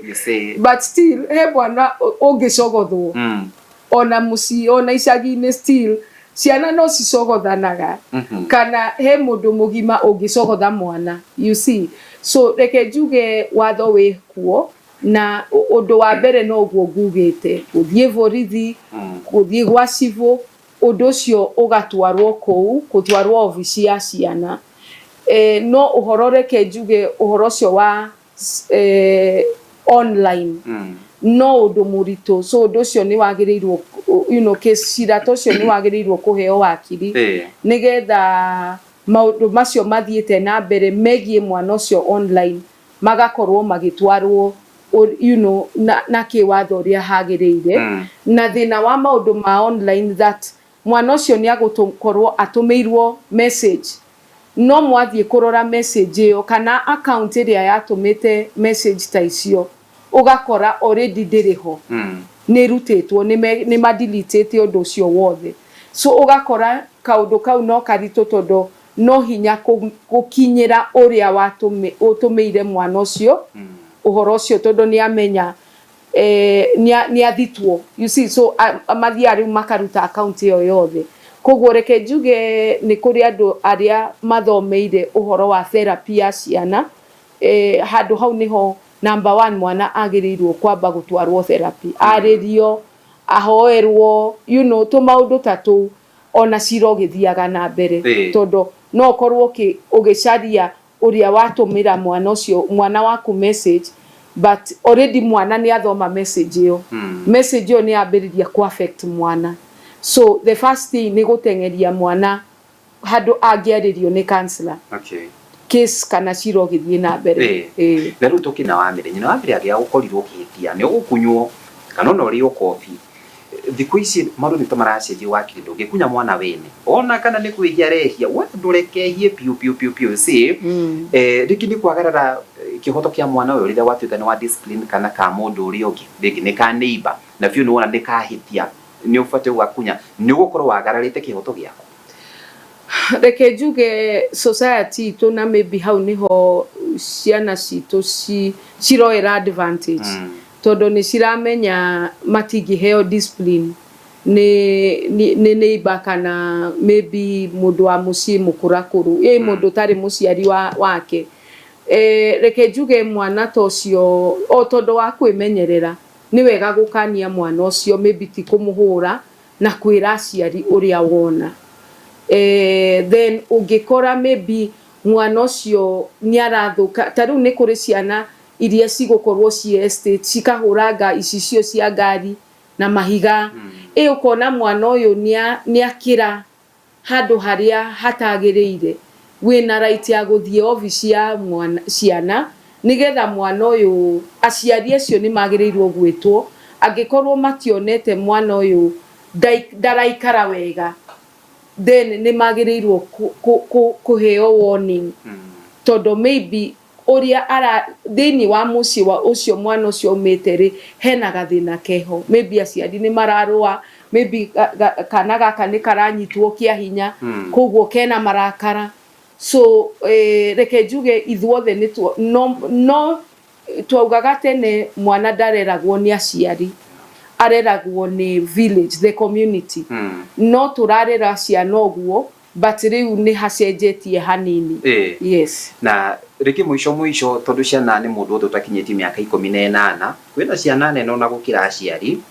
you see. But still he mwana ũngĩcogothwo ona mũciĩ, ona icagi-inĩ, still ciana no cicogothanaga, kana he mũndũ mũgima ũngĩcogotha mwana, you see. So reke njuge watho wĩ kuo, na ũndũ wa mbere no ũguo ngugĩte, gũthiĩ borithi, gũthiĩ gwa cibũ, ũndũ ũcio ũgatwarwo kũu, gũtwarwo obici ya ciana. No ũhoro, reke njuge ũhoro ũcio wa online no ũndũ mũritũ. So ũndũ ũcio nĩ wagĩrĩirwo, case cira ta ũcio nĩ wagĩrĩirwo kũheo wakiri, nĩgetha maũndũ macio mathiĩte na mbere megiĩ mwana ũcio online magakorwo magĩtwarwo na kĩwatho ũrĩa hagĩrĩire. Na thĩna wa maũndũ ma online, that mwana ũcio nĩ agũkorwo atũmĩirwo message, no mwathiĩ kũrora message ĩyo kana account ĩrĩa yatũmĩte message ta icio, ũgakora already ndĩrĩ ho, nĩ ĩrutĩtwo, nĩ madelete ũndũ ũcio wothe. So ũgakora kaũndũ kau no karitũ, tondũ no hinya gũkinyĩra ũrĩa ũtũmĩire mwana ũcio ũhoro ũcio, tondũ nĩ amenya, nĩ athitwo, you see. So mathiaga rĩu makaruta account ĩyo yothe. Koguo reke njuge nĩ kũrĩ andũ arĩa mathomeire ũhoro wa therapy ya ciana. Handũ hau nĩho number one mwana agĩrĩirwo kwamba gũtwarwo therapy, arĩrio, ahoerwo, tũmaũndũ ta tũu, ona cira ũgĩthiaga na mbere, tondũ no ũkorwo ũgĩcaria ũrĩa watũmĩra mwana ũcio, mwana waku message, but already mwana nĩ athoma message ĩyo. Message ĩyo nĩ yambĩrĩria ku affect mwana. So the first thing nĩ gũteng'eria mwana handũ angĩarĩrio nĩ counselor, case kana cira ũgĩthiĩ na mbere. Na rĩu tũkĩna wa mbere, nyina wa mbere agĩa gũkorirwo ũkĩhĩtia, nĩ ũgũkunywo kana ona ũrĩo kobi. Thikũ ici maũndũ nĩ ta maracenjia, wakiri. Ndũngĩkunya mwana wene ona kana nĩ kwĩhia arehia, we ndũrekehie piũ piũ piũ piũ see. Rĩngĩ nĩ kwagarara kĩhoto kĩa mwana ũyũ rĩrĩa watuĩka nĩ wa discipline, kana ka mũndũ ũrĩa ũngĩ, rĩngĩ nĩ ka neighbor, na biũ nĩ wona nĩ kahĩtia, nĩ ũbatiĩ gũgakunya, nĩ ũgũkorwo wagararĩte kĩhoto gĩaku. Reke njuge society itũ, na maybe hau niho ciana citũ ciroera advantage, tondũ nĩ ciramenya matingĩheo discipline nĩ neighbor kana maybe mũndũ wa mũciĩ mũkũrakũrũ, ĩ mũndũ ũtarĩ mũciari wake. Reke njuge mwana ta ũcio, o tondũ wa kwĩmenyerera, nĩ wega gũkania mwana ũcio, maybe ti kũmũhũra, na kwĩra aciari ũrĩa wona. Then ũngĩkora maybe mwana ũcio nĩ arathũka, ta rĩu nĩ kũrĩ ciana iria cigũkorwo ciĩ estate cikahũranga icicio cia ngari na mahiga, ĩ ũkona mwana ũyũ nĩ akĩra handũ harĩa hatagĩrĩire, wĩna right ya gũthiĩ obici ya mwana, ciana, nĩgetha mwana ũyũ, aciari acio nĩ magĩrĩirwo gwĩtwo angĩkorwo mationete mwana ũyũ ndaraikara wega, then nĩ magĩrĩirwo kũheo warning, tondũ maybe ũrĩa ara thĩinĩ wa mũciĩ wa ũcio mwana ũcio umĩte rĩ, hena gathĩna keho, maybe aciari nĩ mararũa. Maybe kana gaka nĩ karanyitwo kĩa hinya, koguo kena marakara. So reke njuge ithuothe nĩ no twaugaga tene mwana ndareragwo nĩ aciari, areragwo nĩ village, the community. No tũrarera ciana ũguo, but rĩu nĩ hacenjetie hanini. Yes. Na rĩngĩ mũico mũico, tondũ ciana nĩ mũndũ wothe ũtakinyĩtie mĩaka 18, kwĩna ciana nene ona gũkĩra aciari,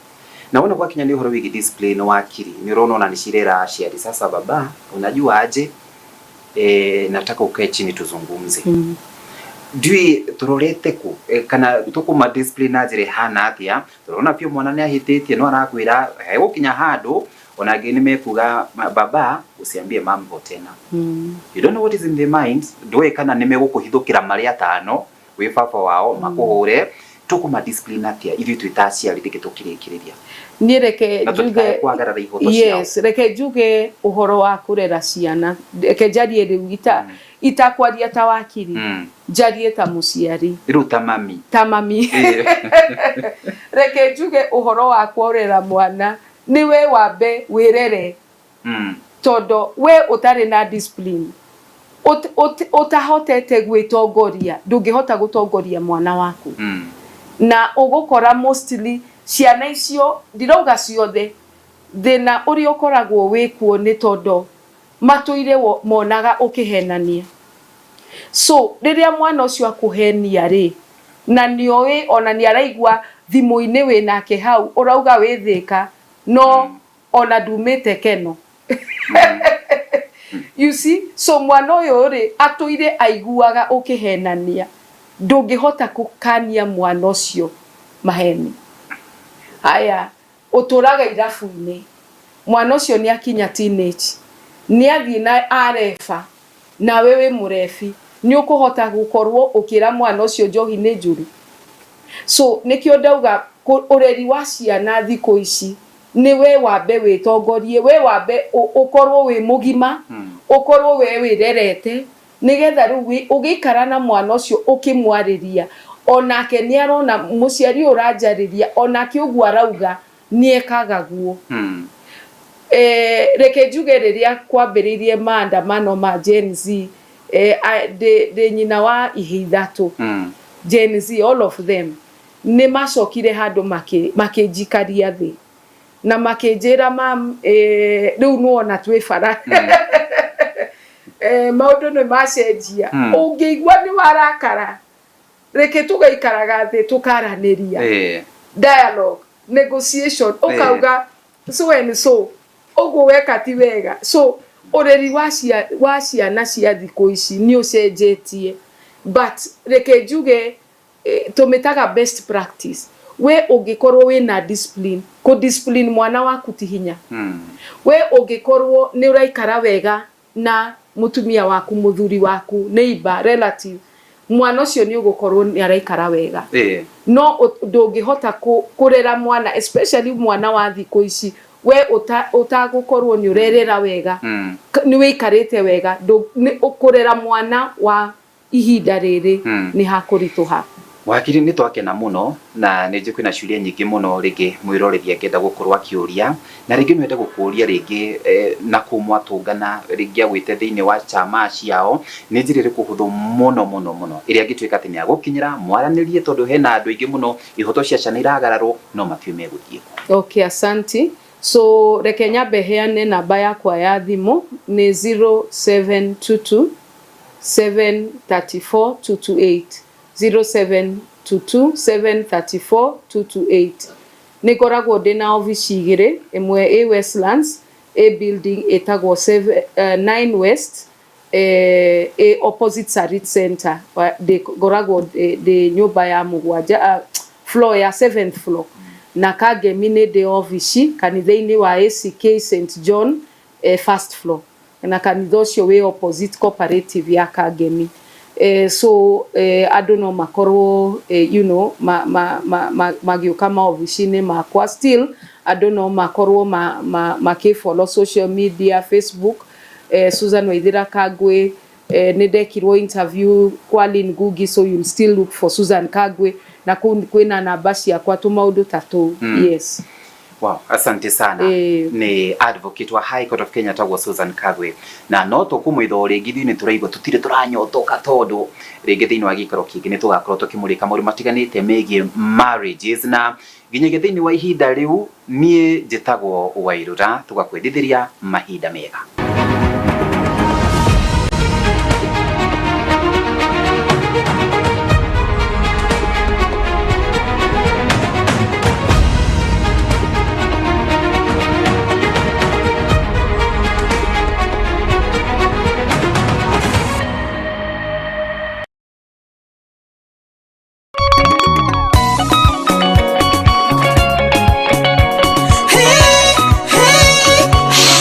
na wona gwakinya nĩ ũhoro wĩgiĩ discipline, wakiri, nĩ ũrona ona nĩ cirera aciari, "Sasa baba, unajua aje, nataka ukae chini tuzungumze." Ndiũĩ tũrorete kũ, kana tũkũma discipline na njĩra ĩhana atĩa? Tũrona biũ mwana nĩ ahĩtĩtie, no arakwĩra hegũkinya handũ ona angĩ nĩ mekuga, "Baba, usiambie mambo tena." You don't know what is in their mind. Ndũĩ kana nĩ megũkũhithũkĩra marĩ atano wĩ baba wao makũhũre. Tũkũma discipline atĩa ithuĩ twĩ ta aciari rĩngĩ tũkĩrĩkĩrĩria? Niĩ reke Na njuge tũtikae kwagarara ihoto ciao. Yes, reke njuge ũhoro wa kũrera ciana, reke njarie rĩu itakwaria ta wakiri, njarie ta mũciari. Rĩu ta mami. Ta mami. Reke njuge ũhoro wa kũrera mwana nĩ we wambe wĩrere, tondũ we ũtarĩ na discipline, ũtahotete gwĩtongoria, ndũngĩhota gũtongoria mwana waku. Na ũgũkora mostly ciana icio, ndirauga ciothe, thĩna ũrĩa ũkoragwo wĩkuo nĩ tondũ matũire monaga ũkĩhenania. So rĩrĩa mwana ũcio akũhenia rĩ, na nĩoĩ ona nĩ araigua thimũ-inĩ wĩ nake hau ũrauga wĩ Thĩka, no ona ndumĩte Keno, you see? So mwana ũyũ rĩ, atũire aiguaga ũkĩhenania. Ndũngĩhota kũkania mwana ũcio maheni. Haya, ũtũraga irabu-inĩ, mwana ũcio nĩ akinya teenage, nĩ athiĩ na areba, nawe wĩ mũrebi, nĩ ũkũhota gũkorwo ũkĩra mwana ũcio njohi nĩ njũru? So nĩkĩo ndauga ũreri wa ciana thikũ ici nĩ we wambe wĩtongorie, we wambe ũkorwo wĩ mũgima, ũkorwo we wĩrerete, nĩgetha rĩu ũgĩikara na mwana ũcio ũkĩmwarĩria, onake nĩ arona mũciari ũyũ ũranjarĩria onake ũguo arauga nĩ ekaga guo. Reke njuge rĩrĩa kwambĩrĩirie maandamano ma Gen Z, ndĩ nyina wa ihĩ 3. Gen Z, all of them, nĩ macokire handũ makĩnjikaria thĩ na makĩnjĩra, "Mam, rĩu nĩwona twĩ bara, maũndũ nĩ macenjia. Ũngĩigua nĩ warakara, reke tũgaikaraga thĩ tũkaranĩria." Dialogue, negotiation, ũkauga so and so, ũguo weka ti wega. So ũreri wa ciana cia thikũ ici nĩ ũcenjetie, but reke njuge, tũmĩtaga best practice. We ũngĩkorwo wĩna discipline, kũ discipline mwana waku ti hinya. We ũngĩkorwo nĩ ũraikara wega na mũtumia waku, mũthuri waku, neighbor, relative, mwana ũcio nĩ ũgũkorwo nĩ araikara wega. No ndũngĩhota kũrera mwana, especially mwana wa thikũ ici, we ũtagũkorwo nĩ ũrerera wega, nĩ wĩikarĩte wega, kũrera mwana wa ihinda rĩrĩ nĩ hakũritũha. Wakiri, nĩ twakena mũno, na nĩ njũĩ kwĩna ciũria nyingĩ mũno rĩngĩ mwĩroreri angĩenda gũkorwo akĩũria, na rĩngĩ no ende gũkũria rĩngĩ, na kũu mwatũngana rĩngĩ agwĩte thĩinĩ wa chama ciao, nĩ njĩra ĩrĩkũ hũthũ mũno mũno mũno ĩrĩa angĩtuĩka atĩ nĩ agũkinyĩra mwaranĩrie, tondũ hena andũ aingĩ mũno ihoto cia ciana iragararwo no matiũĩ megũthiĩ kũ? Okay, asanti. So reke nyambe heane namba yakwa ya thimũ, nĩ 0722 734 228, 0722 734 228. Nĩ ngoragwo ndĩ na obici igĩrĩ, ĩmwe ĩ Westlands, ĩ building ĩtagwo 9 West, ĩ opposite Sarit Center. Ngoragwo ndĩ nyũmba ya mũgwanja, floor ya seventh floor. Na Kangemi nĩ ndĩ obici kanitha-inĩ wa ACK St John, first floor, na kanitha ũcio wĩ opposite cooperative ya Kangemi. So andũ no makorwo magĩũka maobici-inĩ makwa. Still andũ no makorwo makĩ follow social media, Facebook, Susan Waithira Kagwe. Nĩ ndekirwo interview kwa Lynn Ngugi, so you'll still look for Susan Kagwe, na kũu kwĩna namba ciakwa, tũmaũndũ ta tũu. Yes. Wow, asante sana. Ni advocate wa High Court of Kenya tagwo Susan Kagwe, na no tũkũmwĩtha o rĩngĩ. Ithuĩ nĩ tũraigua tũtirĩ tũranyotoka, tondũ rĩngĩ thĩinĩ wa gĩikaro kĩngĩ nĩ tũgakorwo tũkĩmũrĩka maũndũ matiganĩte megiĩ marriages, na nginyagia thĩinĩ wa ihinda rĩu, niĩ njĩtagwo Wairũra. Tũgakwendithĩria mahinda mega.